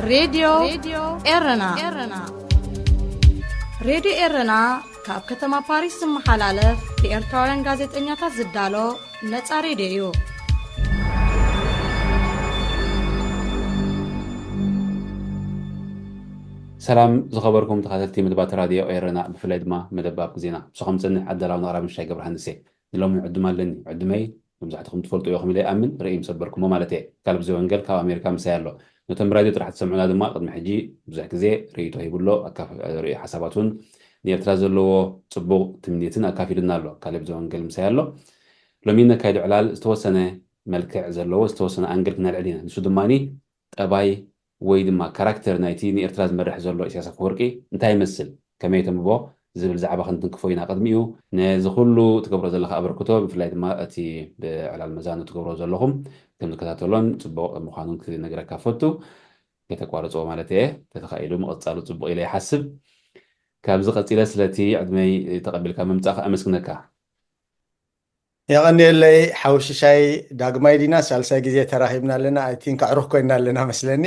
ሬድዮ ኤረና። ሬድዮ ኤረና ካብ ከተማ ፓሪስ ዝመሓላለፍ ብኤርትራውያን ጋዜጠኛታት ዝዳሎ ነጻ ሬድዮ እዩ። ሰላም ዝኸበርኩም ተኸታተልቲ መደባት ራድዮ ኤረና፣ ብፍላይ ድማ መደብ ኣብ ዜና። ምሳኹም ዝጸንሕ ኣዳላውን ኣቕራብን ሽሻይ ገብረሃንስ እየ። ንሎሚ ዕድም ኣለኒ። ዕድመይ መብዛሕትኹም ትፈልጡ ኢኹም ኢለ ይኣምን፣ ርእይ ምሰበርኩሞ ማለት እየ። ካልብ ዘወንገል ካብ ኣሜሪካ ምሳይ ኣሎ። ነቶም ብራድዮ ጥራሕ ትሰምዑና ድማ ቅድሚ ሕጂ ብዙሕ ግዜ ርእይቶ ሂቡ ኣሎ። ኣካፍ-፣ ርእዩ ሓሳባት እውን ንኤርትራ ዘለዎ ጽቡቕ ትምኒትን ኣካፊሉና ኣሎ። ካልብ ዘወንገል ምሳይ ኣሎ። ሎሚ ነካይዶ ዕላል ዝተወሰነ መልክዕ ዘለዎ ዝተወሰነ ኣንግል ክነልዕል ኢና። ንሱ ድማኒ ጠባይ ወይ ድማ ካራክተር ናይቲ ንኤርትራ ዝመርሕ ዘሎ ኢሳያስ ኣፈወርቂ እንታይ ይመስል፣ ከመይ ተንብቦ ዝብል ዛዕባ ክንትንክፎ ኢና። ቅድሚኡ ነዚ ኩሉ ትገብሮ ዘለኻ ኣበርክቶ ብፍላይ ድማ እቲ ብዕላል መዛኑ ትገብሮ ዘለኹም ከም ዝከታተሎን ጽቡቕ ምዃኑን ክነግረካ ፈቱ። ከተቋርጽዎ ማለት እየ። ተተኻኢሉ ምቕጻሉ ጽቡቕ ኢለ ይሓስብ። ካብዚ ቀጺለ ስለቲ ዕድመይ ተቐቢልካ ምምጻእካ ኣመስግነካ። የቐንየለይ ሓውሽሻይ። ዳግማይ ዲና ሳልሳይ ግዜ ተራኺብና ኣለና። ኣይ ቲንክ ኣዕሩኽ ኮይና ኣለና መስለኒ።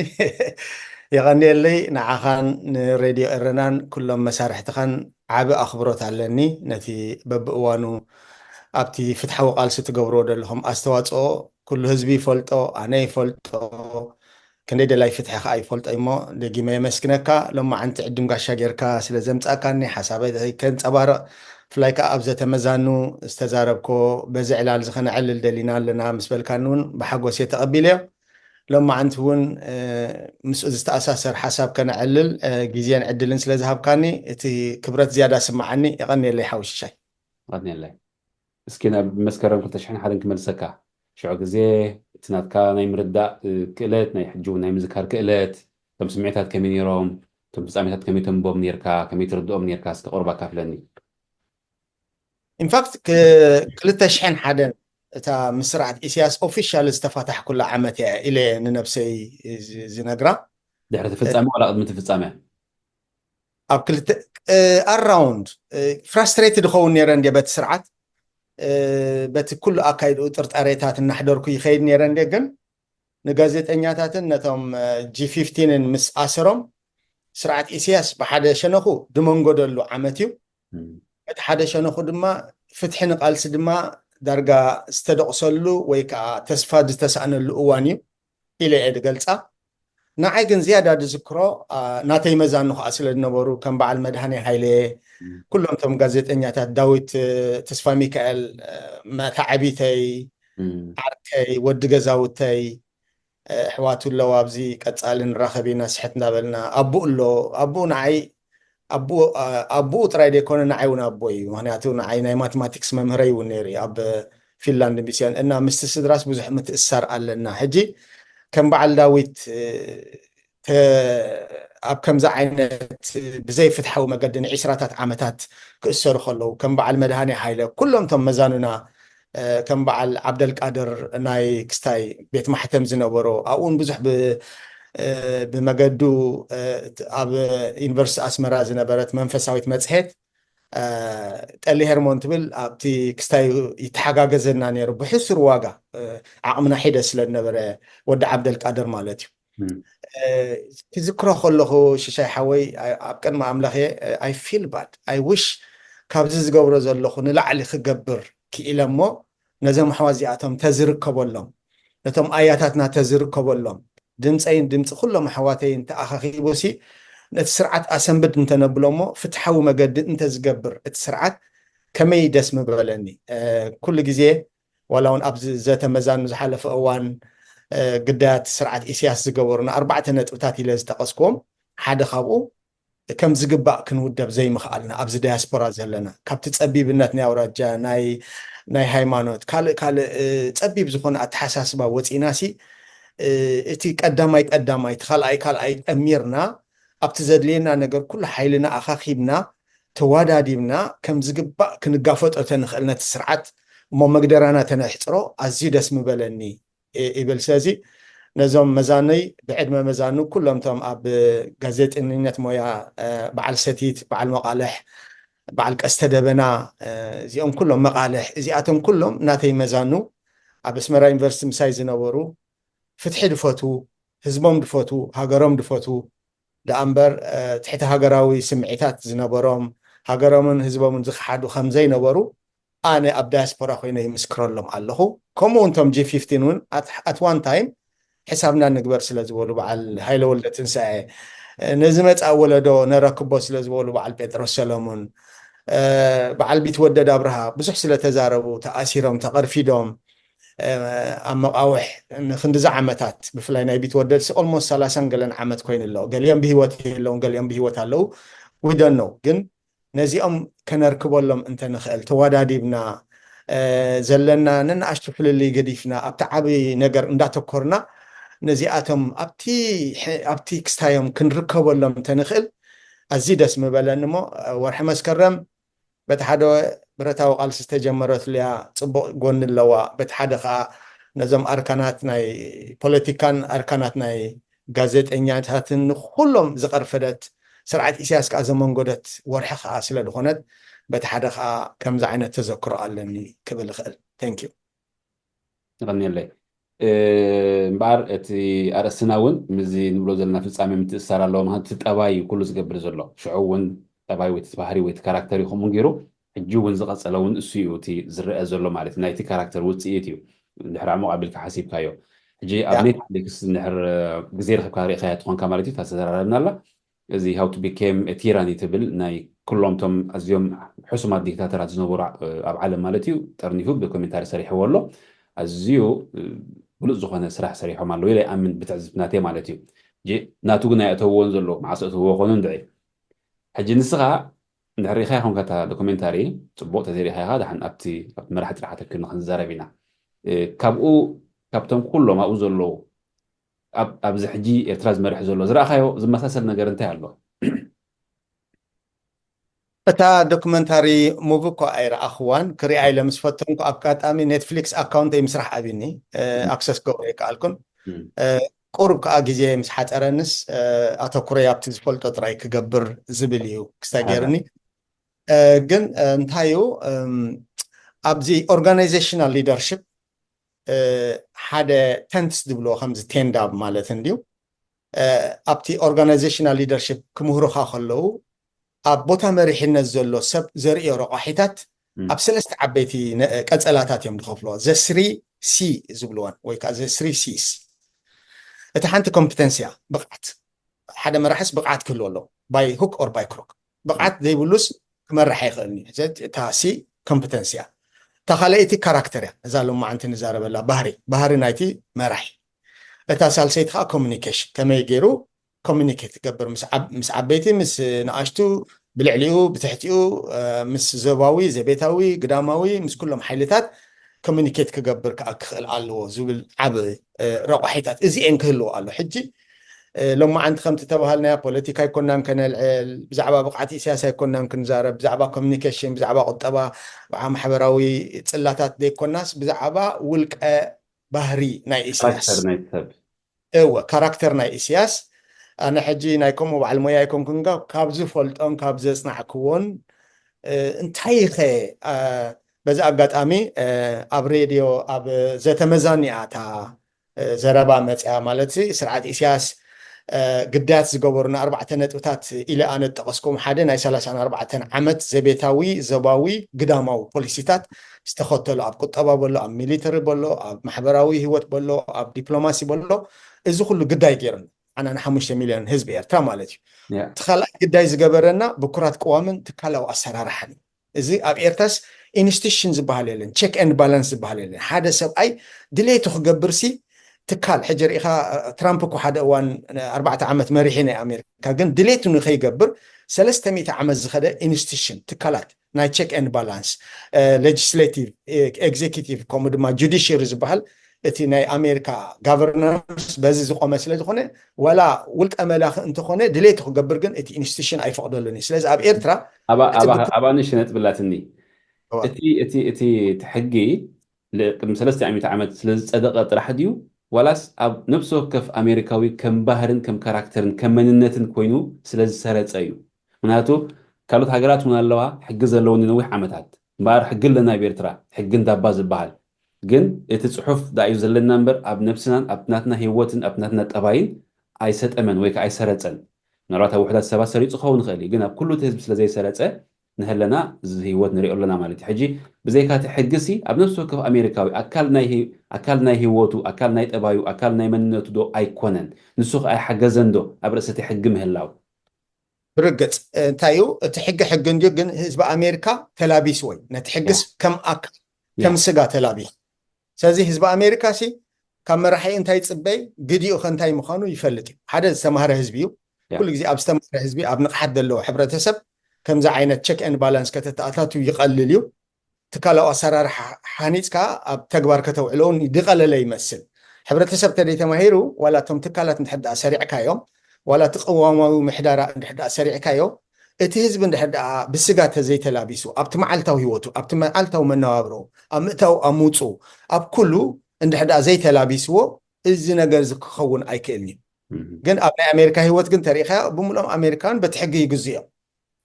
የቐንየለይ ንዓኻን ንሬድዮ ኤረናን ኩሎም መሳርሕትኻን ዓቢ ኣኽብሮት ኣለኒ። ነቲ በብእዋኑ ኣብቲ ፍትሓዊ ቃልሲ ትገብርዎ ዘለኹም ኣስተዋፅኦ ኩሉ ህዝቢ ይፈልጦ፣ ኣነ ይፈልጦ፣ ክንደይ ደላይ ፍትሒ ከዓ ይፈልጦ እሞ ደጊመ የመስግነካ። ሎማዓንቲ ዕድም ጋሻ ጌርካ ስለ ዘምጻእካኒ ሓሳበይ ከንጸባርቕ፣ ብፍላይ ከዓ ኣብ ዘተመዛኑ ዝተዛረብኮ በዚ ዕላል እዚ ከነዕልል ደሊና ኣለና ምስ በልካኒ እውን ብሓጎስ እየ ተቐቢለዮ። ሎማዓንቲ እውን ምስኡ ዝተኣሳሰር ሓሳብ ከነዕልል ግዜን ዕድልን ስለ ዝሃብካኒ እቲ ክብረት ዝያዳ ስምዓኒ። የቐንየለይ ሓውሽሻይ። እስኪ ናብ መስከረም ክልተ ሽሕን ሓደን ክመልሰካ። ሽዑ ግዜ እቲ ናትካ ናይ ምርዳእ ክእለት፣ ናይ ሕጂ እውን ናይ ምዝካር ክእለት፣ እቶም ስምዒታት ከመይ ነይሮም፣ እቶም ፍጻሜታት ከመይ ተንቦም ነርካ፣ ከመይ ትርድኦም ነርካ፣ እስኪ ቁሩብ ኣካፍለኒ። ኢንፋክት ክልተ ሽሕን ሓደን እታ ምስ ስርዓት ኢሳያስ ኦፊሻል ዝተፋታሕኩላ ዓመት እያ ኢለ ንነብሰይ ዝነግራ። ድሕሪ እቲ ፍጻሜ ዋላ ቅድሚ እቲ ፍጻሜ? ኣብ ክልተ ኣራውንድ ፍራስትሬትድ ኸውን ነይረ እንደ በቲ ስርዓት በቲ ኩሉ ኣካይድኡ ጥርጣሬታት እናሕደርኩ ይኸይድ ነይረ እንደ ግን ንጋዜጠኛታትን ነቶም ጂ ፊፍቲንን ምስ ኣሰሮም ስርዓት ኢሳያስ ብሓደ ሸነኹ ድመንጎደሉ ዓመት እዩ። በቲ ሓደ ሸነኹ ድማ ፍትሒ ንቃልሲ ድማ ዳርጋ ዝተደቕሰሉ ወይ ከዓ ተስፋ ዝተሳእነሉ እዋን እዩ ኢለ እየ ዝገልፃ። ንዓይ ግን ዝያዳ ዝዝክሮ ናተይ መዛኑ ከዓ ስለ ዝነበሩ ከም በዓል መድሃኔ ሃይለ ኩሎም እቶም ጋዜጠኛታት ዳዊት ተስፋ ሚካኤል መታዕቢተይ ዓርከይ ወዲ ገዛውተይ ኣሕዋቱ ኣለዋ ኣብዚ ቀፃሊ ንራኸብ ኢና ስሕት እንዳበልና ኣቦኡ ኣሎ ኣቦኡ ንዓይ ኣቦኡ ጥራይ ዘይኮነ ንዓይ እውን ኣቦ እዩ ምክንያቱ ንዓይ ናይ ማቴማቲክስ መምህረይ እውን ነይሩ ኣብ ፊንላንድ ሚስዮን እና ምስቲ ስድራስ ብዙሕ ምትእሳር ኣለና ሕጂ ከም በዓል ዳዊት ኣብ ከምዚ ዓይነት ብዘይፍትሓዊ መገዲ ንዒስራታት ዓመታት ክእሰሩ ከለዉ ከም በዓል መድሃኔ ሃይለ ኩሎም እቶም መዛኑና ከም በዓል ዓብደልቃድር ናይ ክስታይ ቤት ማሕተም ዝነበሮ ኣብኡን ብዙሕ ብመገዱ ኣብ ዩኒቨርሲቲ ኣስመራ ዝነበረት መንፈሳዊት መፅሄት ጠሊ ሄርሞን ትብል ኣብቲ ክስታይ ይተሓጋገዘና ነይሩ ብሕሱር ዋጋ ዓቕምና ሒደ ስለ ዝነበረ ወዲ ዓብደልቃድር ማለት እዩ ክዝክሮ ከለኹ ሽሻይ ሓወይ ኣብ ቅድሚ ኣምላኽ እየ I feel bad I wish ካብዚ ዝገብሮ ዘለኹ ንላዕሊ ክገብር ክኢለ እሞ ነዞም ኣሕዋት እዚኣቶም ተዝርከበሎም ነቶም ኣያታትና ተዝርከበሎም ድምፀይን ድምፂ ኩሎም ኣሕዋተይን ተኣኻኺቡ ሲ ነቲ ስርዓት ኣሰንብድ እንተነብሎ እሞ ፍትሓዊ መገዲ እንተዝገብር እቲ ስርዓት ከመይ ደስ ምበለኒ ኩሉ ግዜ ዋላ እውን ኣብዚ ዘተ መዛኑ ዝሓለፈ እዋን ግዳያት ስርዓት ኢሳያስ ዝገበሩና ኣርባዕተ ነጥብታት ኢለ ዝጠቐስክዎም ሓደ ካብኡ ከም ዝግባእ ክንውደብ ዘይምኽኣልና ኣብዚ ዳያስፖራ ዘለና ካብቲ ፀቢብነት ናይ ኣውራጃ ናይ ናይ ሃይማኖት ካልእ ካልእ ፀቢብ ዝኾነ ኣተሓሳስባ ወፂእና ሲ እቲ ቀዳማይ ቀዳማይ እቲ ካልኣይ ካልኣይ ጠሚርና ኣብቲ ዘድልየና ነገር ኩሉ ሓይልና ኣኻኺብና ተዋዳዲብና ከም ዝግባእ ክንጋፈጦ ተንኽእል ነቲ ስርዓት እሞ መግደራና ተነሕፅሮ ኣዝዩ ደስ ምበለኒ ይብል ስለዚ ነዞም መዛነይ ብዕድመ መዛኑ ኩሎም ቶም ኣብ ጋዜጠኝነት ሞያ በዓል ሰቲት በዓል መቃልሕ በዓል ቀስተ ደበና እዚኦም ኩሎም መቃልሕ እዚኣቶም ኩሎም ናተይ መዛኑ ኣብ ኣስመራ ዩኒቨርሲቲ ምሳይ ዝነበሩ ፍትሒ ድፈቱ ህዝቦም ድፈቱ፣ ሃገሮም ድፈቱ ደኣ እምበር ትሕቲ ሃገራዊ ስምዒታት ዝነበሮም፣ ሃገሮምን ህዝቦምን ዝኸሓዱ ከም ዘይነበሩ ኣነ ኣብ ዳያስፖራ ኮይነ ይምስክረሎም ኣለኹ። ከምኡ እውን እቶም ጂ ፊፍቲን እውን ኣት ዋን ታይም ሕሳብና ንግበር ስለ ዝበሉ በዓል ሃይለ ወልደ ትንሳኤ፣ ነዚ መጻእ ወለዶ ነረክቦ ስለ ዝበሉ በዓል ጴጥሮስ ሰለሙን፣ በዓል ቢትወደድ ኣብርሃ ብዙሕ ስለ ተዛረቡ ተኣሲሮም ተቐርፊዶም ኣብ መቓውሕ ንክንድዚ ዓመታት ብፍላይ ናይ ቢትወደድ ሲ ኦልሞስት ሰላሳን ገለን ዓመት ኮይኑ ኣሎ። ገሊኦም ብህይወት የለውን፣ ገሊኦም ብህይወት ኣለዉ። ዊደን ነው ግን ነዚኦም ከነርክበሎም እንተንኽእል ተወዳዲብና ዘለና ነንኣሽቱ ፍልልይ ገዲፍና ኣብቲ ዓብዪ ነገር እንዳተኮርና ነዚኣቶም ኣብቲ ክስታዮም ክንርከበሎም እንተንኽእል ኣዝዩ ደስ ምበለኒ። እሞ ወርሒ መስከረም በቲ ሓደ ብረታዊ ቃልሲ ዝተጀመረትልያ ጽቡቕ ጎኒ ኣለዋ፣ በቲ ሓደ ከዓ ነዞም ኣርካናት ናይ ፖለቲካን ኣርካናት ናይ ጋዜጠኛታትን ንኩሎም ዝቐርፈደት ስርዓት ኢሳያስ ከዓ ዘመንጎደት ወርሒ ከዓ ስለ ዝኾነት በቲ ሓደ ከዓ ከምዚ ዓይነት ተዘክሮ ኣለኒ ክብል እኽእል። Thank you። ይቐንየለይ። እምበኣር እቲ ኣርእስትና እውን ምስዚ ንብሎ ዘለና ፍጻሜ ምትእስሳር ኣለዎ። ምክንያቱ እቲ ጠባይ ኩሉ ዝገብር ዘሎ ሽዑ እውን ጠባይ ወይ እቲ ባህሪ ወይ እቲ ካራክተር እዩ ከምኡ ገይሩ ሕጂ እውን ዝቐጸለ እውን እሱ እዩ እቲ ዝረአ ዘሎ ማለት እዩ። ናይቲ ካራክተር ውፅኢት እዩ። ድሕሪ ዕሙቕ ኣቢልካ ሓሲብካዮ። ሕጂ ኣብ ኔትፍሊክስ እንድሕር ግዜ ረኺብካ ርኢኻያ ትኾንካ ማለት እዩ። እታ ዝተዘራረብና ኣላ እዚ How to Become a Tyranny ትብል ናይ ኩሎም ቶም ኣዝዮም ሕሱማት ዲክታተራት ዝነበሩ ኣብ ዓለም ማለት እዩ ጠርኒፉ ዶኩሜንታሪ ሰሪሕዎ ኣሎ። ኣዝዩ ብሉፅ ዝኾነ ስራሕ ሰሪሖም ኣለዉ ኢለ ይኣምን ብትዕዝብቲ ናተይ ማለት እዩ። ናቱ ግን ኣይኣተውዎን ዘሎ መዓስ ኣተውዎ ኮኑ እንድዒ። ሕጂ ንስኻ እንድሕር ሪኢኻ ይኾንካ እታ ዶኩሜንታሪ ፅቡቕ ተዘይሪኢኻ ኢኻ ደሓን ኣብቲ ኣብቲ መራሒ ጥራሕ ኣተኪርና ክንዛረብ ኢና። ካብኡ ካብቶም ኩሎም ኣብኡ ዘለዉ ኣብዚ ሕጂ ኤርትራ ዝመርሕ ዘሎ ዝረኣኻዮ ዝመሳሰል ነገር እንታይ ኣሎ? እታ ዶክመንታሪ ሙቪ እኮ ኣይረኣኽዋን፣ ክሪኣ ኢለ ምስ ፈተንኩ ኣጋጣሚ ኔትፍሊክስ ኣካውንተይ ምስራሕ ኣብኒ ኣክሰስ ክገብሮ ኣይከኣልኩን። ቁሩብ ከዓ ግዜ ምስ ሓፀረንስ ኣተኩረይ ኣብቲ ዝፈልጦ ጥራይ ክገብር ዝብል እዩ ክስታይ ገይርኒ። ግን እንታይ እዩ ኣብዚ ኦርጋናይዜሽናል ሊደርሽፕ ሓደ ተንትስ ዝብልዎ ከምዚ ቴንዳ ማለት እንድዩ ኣብቲ ኦርጋናይዜሽናል ሊደርሽፕ ክምህሩኻ ከለዉ ኣብ ቦታ መሪሕነት ዘሎ ሰብ ዘርእዮ ረቋሒታት ኣብ ሰለስተ ዓበይቲ ቀጸላታት እዮም ዝኸፍልዎ። ዘስሪ ሲ ዝብልወን ወይ ከዓ ዘስሪ ሲስ። እቲ ሓንቲ ኮምፕተንስያ ብቕዓት ሓደ መራሕስ ብቕዓት ክህልዎ ኣለዎ። ባይ ሁክ ኦር ባይ ክሩክ ብቕዓት ዘይብሉስ ክመርሕ ኣይኽእልን እዩ። እታ ሲ ኮምፕተንስያ። እታ ካልኣይቲ ካራክተር እያ። እዛ ሎማዓንቲ ንዛረበላ ባህሪ ባህሪ ናይቲ መራሒ። እታ ሳልሰይቲ ከዓ ኮሚኒኬሽን ከመይ ገይሩ ኮሚኒኬት ይገብር ምስ ዓበይቲ ምስ ንኣሽቱ ብልዕሊኡ ብትሕቲኡ ምስ ዞባዊ ዘቤታዊ ግዳማዊ ምስ ኩሎም ሓይልታት ኮሚኒኬት ክገብር ከዓ ክኽእል ኣለዎ ዝብል ዓብ ረቋሒታት እዚኤን ክህልዎ ኣሎ። ሕጂ ሎማዓንቲ ከምቲ ተባሃልናዮ ፖለቲካ ኣይኮናን ከነልዕል፣ ብዛዕባ ብቕዓት ኢሳያስ ኣይኮናን ክንዛረብ፣ ብዛዕባ ኮሚኒኬሽን፣ ብዛዕባ ቁጠባ፣ ብዓ ማሕበራዊ ጽላታት ዘይኮናስ ብዛዕባ ውልቀ ባህሪ ናይ ኢሳያስ እወ ካራክተር ናይ ኢሳያስ። ኣነ ሕጂ ናይ ከምኡ በዓል ሞያ ኣይኮንኩን ካብ ዝፈልጦን ካብ ዘጽናዕክዎን እንታይ ኸ በዚ ኣጋጣሚ ኣብ ሬድዮ ኣብ ዘተመዛኒኣ እታ ዘረባ መፅያ ማለት ስርዓት ኢሳያስ ግዳያት ዝገበሩና ኣርባዕተ ነጥብታት ኢለ ኣነ ዝጠቐስኩም ሓደ ናይ ሰላሳን ኣርባዕተን ዓመት ዘቤታዊ ዞባዊ ግዳማዊ ፖሊሲታት ዝተኸተሉ ኣብ ቁጠባ በሎ ኣብ ሚሊተሪ በሎ ኣብ ማሕበራዊ ህይወት በሎ ኣብ ዲፕሎማሲ በሎ እዚ ኩሉ ግዳይ ገይሩና ኣና ንሓሙሽተ ሚልዮን ህዝቢ ኤርትራ ማለት እዩ እቲ ካልኣይ ግዳይ ዝገበረና ብኩራት ቅዋምን ትካላዊ ኣሰራርሓን እዩ እዚ ኣብ ኤርትራስ ኢንስቲቱሽን ዝበሃል የለን ቸክ ኤንድ ባላንስ ዝበሃል የለን ሓደ ሰብኣይ ድሌቱ ክገብር ሲ ትካል ሕጂ ርኢኻ ትራምፕ እኮ ሓደ እዋን ኣርባዕተ ዓመት መሪሒ ናይ ኣሜሪካ ግን ድሌቱ ንከይገብር ሰለስተ ሚእቲ ዓመት ዝኸደ ኢንስቲቱሽን ትካላት ናይ ቸክ ኤንድ ባላንስ ሌጅስሌቲቭ ኤግዜኪቲቭ ከምኡ ድማ ጁዲሽሪ ዝበሃል እቲ ናይ ኣሜሪካ ጋቨርነንስ በዚ ዝቆመ ስለ ዝኾነ ዋላ ውልቀ መላኺ እንተኾነ ድሌቱ ክገብር ግን እቲ ኢንስቲቱሽን ኣይፈቕደሉን እዩ ስለዚ ኣብ ኤርትራ ኣባ ንእሽተ ነጥቢ ኣላትኒ እቲ ሕጊ ቅድሚ ሰለስተ ሚእቲ ዓመት ስለ ዝፀደቐ ጥራሕ ድዩ ዋላስ ኣብ ነብሲ ወከፍ ኣሜሪካዊ ከም ባህርን ከም ካራክተርን ከም መንነትን ኮይኑ ስለ ዝሰረፀ እዩ ምክንያቱ ካልኦት ሃገራት እውን ኣለዋ ሕጊ ዘለውን ነዊሕ ዓመታት እምበኣር ሕጊ ኣለና ኣብ ኤርትራ ሕጊ እንዳባ ዝበሃል ግን እቲ ጽሑፍ ዳእዩ ዘለና እምበር ኣብ ነብስናን ኣብ ናትና ህይወትን ኣብ ናትና ጠባይን ኣይሰጠመን ወይ ከዓ ኣይሰረጸን። ምናልባት ኣብ ውሕዳት ሰባት ሰሪጹ ክኸውን ይኽእል እዩ፣ ግን ኣብ ኩሉ እቲ ህዝቢ ስለ ዘይሰረጸ ንህለና እዚ ህይወት ንሪኦ ኣለና ማለት እዩ። ሕጂ ብዘይካ እቲ ሕጊ ሲ ኣብ ነፍሲ ወከፍ ኣሜሪካዊ ኣካል ናይ ህይ- ኣካል ናይ ህይወቱ፣ ኣካል ናይ ጠባዩ፣ ኣካል ናይ መንነቱ ዶ ኣይኮነን? ንሱ ከ ኣይሓገዘን ዶ ኣብ ርእሲ እቲ ሕጊ ምህላው? ብርግጽ እንታይ እዩ እቲ ሕጊ ሕጊ እንድዩ፣ ግን ህዝቢ ኣሜሪካ ተላቢስዎ እዩ። ነቲ ሕጊስ ከም ኣካል ከም ስጋ ተላቢሱ። ስለዚ ህዝቢ ኣሜሪካ ሲ ካብ መራሒ እንታይ ይጽበይ፣ ግዲኡ ከ እንታይ ምዃኑ ይፈልጥ እዩ። ሓደ ዝተማህረ ህዝቢ እዩ። ኩሉ ግዜ ኣብ ዝተማህረ ህዝቢ፣ ኣብ ንቕሓት ዘለዎ ሕብረተሰብ ከምዚ ዓይነት ቸክ ኤንድ ባላንስ ከተተኣታቱ ይቐልል እዩ። ትካላዊ ኣሰራርሓ ሓኒፅካ ኣብ ተግባር ከተውዕሎ እውን ዝቐለለ ይመስል። ሕብረተሰብ ተደይ ተማሂሩ ዋላ እቶም ትካላት እንድሕር ደኣ ሰሪዕካዮም ዋላ እቲ ቅዋማዊ ምሕዳራ እንድሕር ደኣ ሰሪዕካዮ እቲ ህዝቢ እንድሕር ደኣ ብስጋ ተዘይተላቢሱ ኣብቲ መዓልታዊ ህይወቱ ኣብቲ መዓልታዊ መነባብሮ ኣብ ምእታው ኣብ ምውፅኡ ኣብ ኩሉ እንድሕር ደኣ ዘይተላቢስዎ እዚ ነገር እዚ ክኸውን ኣይክእልን እዩ። ግን ኣብ ናይ ኣሜሪካ ህይወት ግን ተሪኢኻዮ ብምልኦም ኣሜሪካን በቲ ሕጊ ይግዝኦም።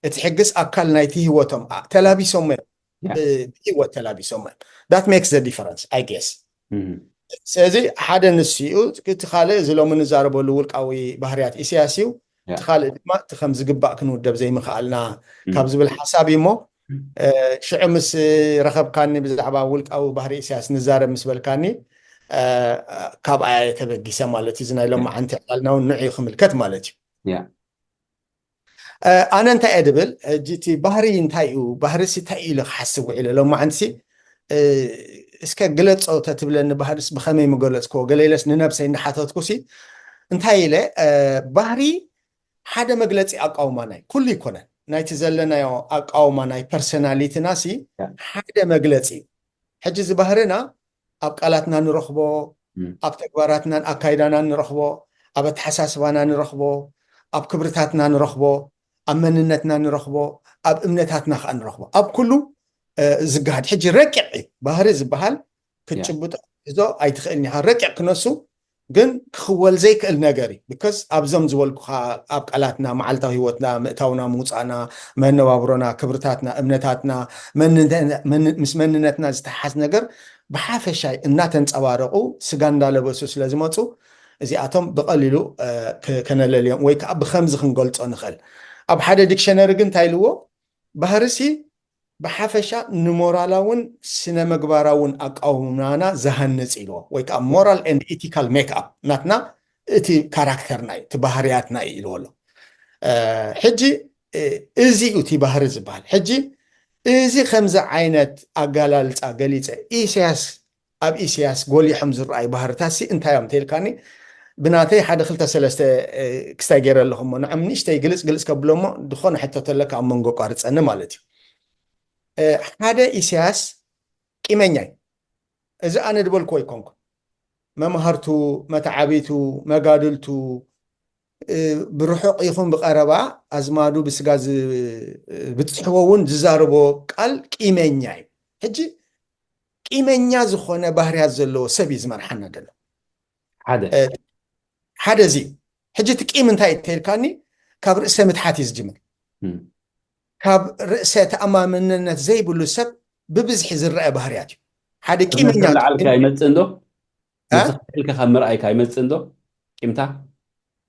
እቲ ሕግስ ኣካል ናይቲ ህይወቶም ተላቢሶሞ እዮም። ብህይወት ተላቢሶሞ እዮም። That makes the difference I guess። ስለዚ ሓደ ንሱ እዩ። እቲ ካልእ እዚ ሎሚ ንዛረበሉ ውልቃዊ ባህርያት ኢሳያስ እዩ። እቲ ካልእ ድማ እቲ ከም ዝግባእ ክንውደብ ዘይምኽኣልና ካብ ዝብል ሓሳብ እዩ እሞ ሽዑ ምስ ረኸብካኒ ብዛዕባ ውልቃዊ ባህሪ ኢሳያስ ንዛረብ ምስ በልካኒ ካብኣ እየ ተበጊሰ ማለት እዩ። እዚ ናይ ሎማዓንቲ ዕላልና እውን ንዑ ክምልከት ማለት እዩ። ኣነ እንታይ እየ ድብል ሕጂ እቲ ባህሪ እንታይ እዩ ባህርሲ እንታይ እዩ ኢለ ክሓስብ ውዒለ ሎማዓንትሲ እስከ ግለፆ ተትብለኒ ባህርስ ብኸመይ ምገለፅክዎ ገለ ኢለስ ንነብሰይ እንዳሓተትኩሲ እንታይ ኢለ ባህሪ ሓደ መግለፂ ኣቃውማና እዩ ኩሉ ይኮነን ናይቲ ዘለናዮ ኣቃውማ ናይ ፐርሰናሊትና ሲ ሓደ መግለፂ እዩ ሕጂ እዚ ባህርና ኣብ ቃላትና ንረኽቦ ኣብ ተግባራትናን ኣካይዳናን ንረኽቦ ኣብ ኣተሓሳስባና ንረኽቦ ኣብ ክብርታትና ንረኽቦ ኣብ መንነትና ንረኽቦ ኣብ እምነታትና ከዓ ንረኽቦ ኣብ ኩሉ ዝገሃድ ሕጂ ረቂቕ እዩ ባህሪ ዝበሃል ክትጭብጦ ክትሕዞ ኣይትኽእልን ኢኻ ረቂቕ ክነሱ ግን ክኽወል ዘይክእል ነገር እዩ because ኣብዞም ዝበልኩኻ ኣብ ቃላትና መዓልታዊ ህይወትና ምእታውና ምውፃእና መነባብሮና ክብርታትና እምነታትና ምስ መንነትና ዝተሓዝ ነገር ብሓፈሻይ እናተንፀባረቑ ስጋ እንዳለበሱ ስለ ዝመፁ እዚኣቶም ብቐሊሉ ከነለልዮም ወይ ከዓ ብከምዚ ክንገልፆ ንኽእል ኣብ ሓደ ዲክሸነሪ ግን እንታይ ኢልዎ ባህርሲ ብሓፈሻ ንሞራላውን ስነ መግባራውን ኣቃውማና ዝሃንፅ ኢልዎ ወይ ከዓ moral and ethical make up ናትና እቲ ካራክተርና እዩ እቲ ባህርያትና እዩ ኢልዎ ኣሎ ሕጂ እዚ እዩ እቲ ባህሪ ዝበሃል ሕጂ እዚ ከምዚ ዓይነት ኣጋላልፃ ገሊፀ ኢሳያስ ኣብ ኢሳያስ ጎሊሖም ዝረኣዩ ባህርታት ሲ እንታይ እዮም ተልካኒ ብናተይ ሓደ ክልተ ሰለስተ ክስታይ ገይረ ኣለኹ እሞ ንዕም ንእሽተይ ግልፅ ግልፅ ከብሎ እሞ ዝኾነ ሕቶ ተለካ ኣብ መንጎ ቋርፀኒ ማለት እዩ ሓደ ኢሳያስ ቂመኛ እዩ እዚ ኣነ ድበልኩ ኣይኮንኩ መምሃርቱ መተዓቢቱ መጋድልቱ ብርሑቕ ይኹን ብቐረባ ኣዝማዱ ብስጋ ብፅሕቦ እውን ዝዛረቦ ቃል ቂመኛ እዩ ሕጂ ቂመኛ ዝኾነ ባህርያት ዘለዎ ሰብ እዩ ዝመርሓና ዘሎ ሓደ ሓደ እዚ ሕጂ እቲ ቂም እንታይ እተልካኒ ካብ ርእሰ ምትሓት እዩ ዝጅምር ካብ ርእሰ ተኣማምንነት ዘይብሉ ሰብ ብብዝሒ ዝረአ ባህርያት እዩ ሓደ ቂመኛ ልዓልካ ይመፅእ እንዶ ልካ ካብ ምርኣይካ ይመፅእ እንዶ ቂምታ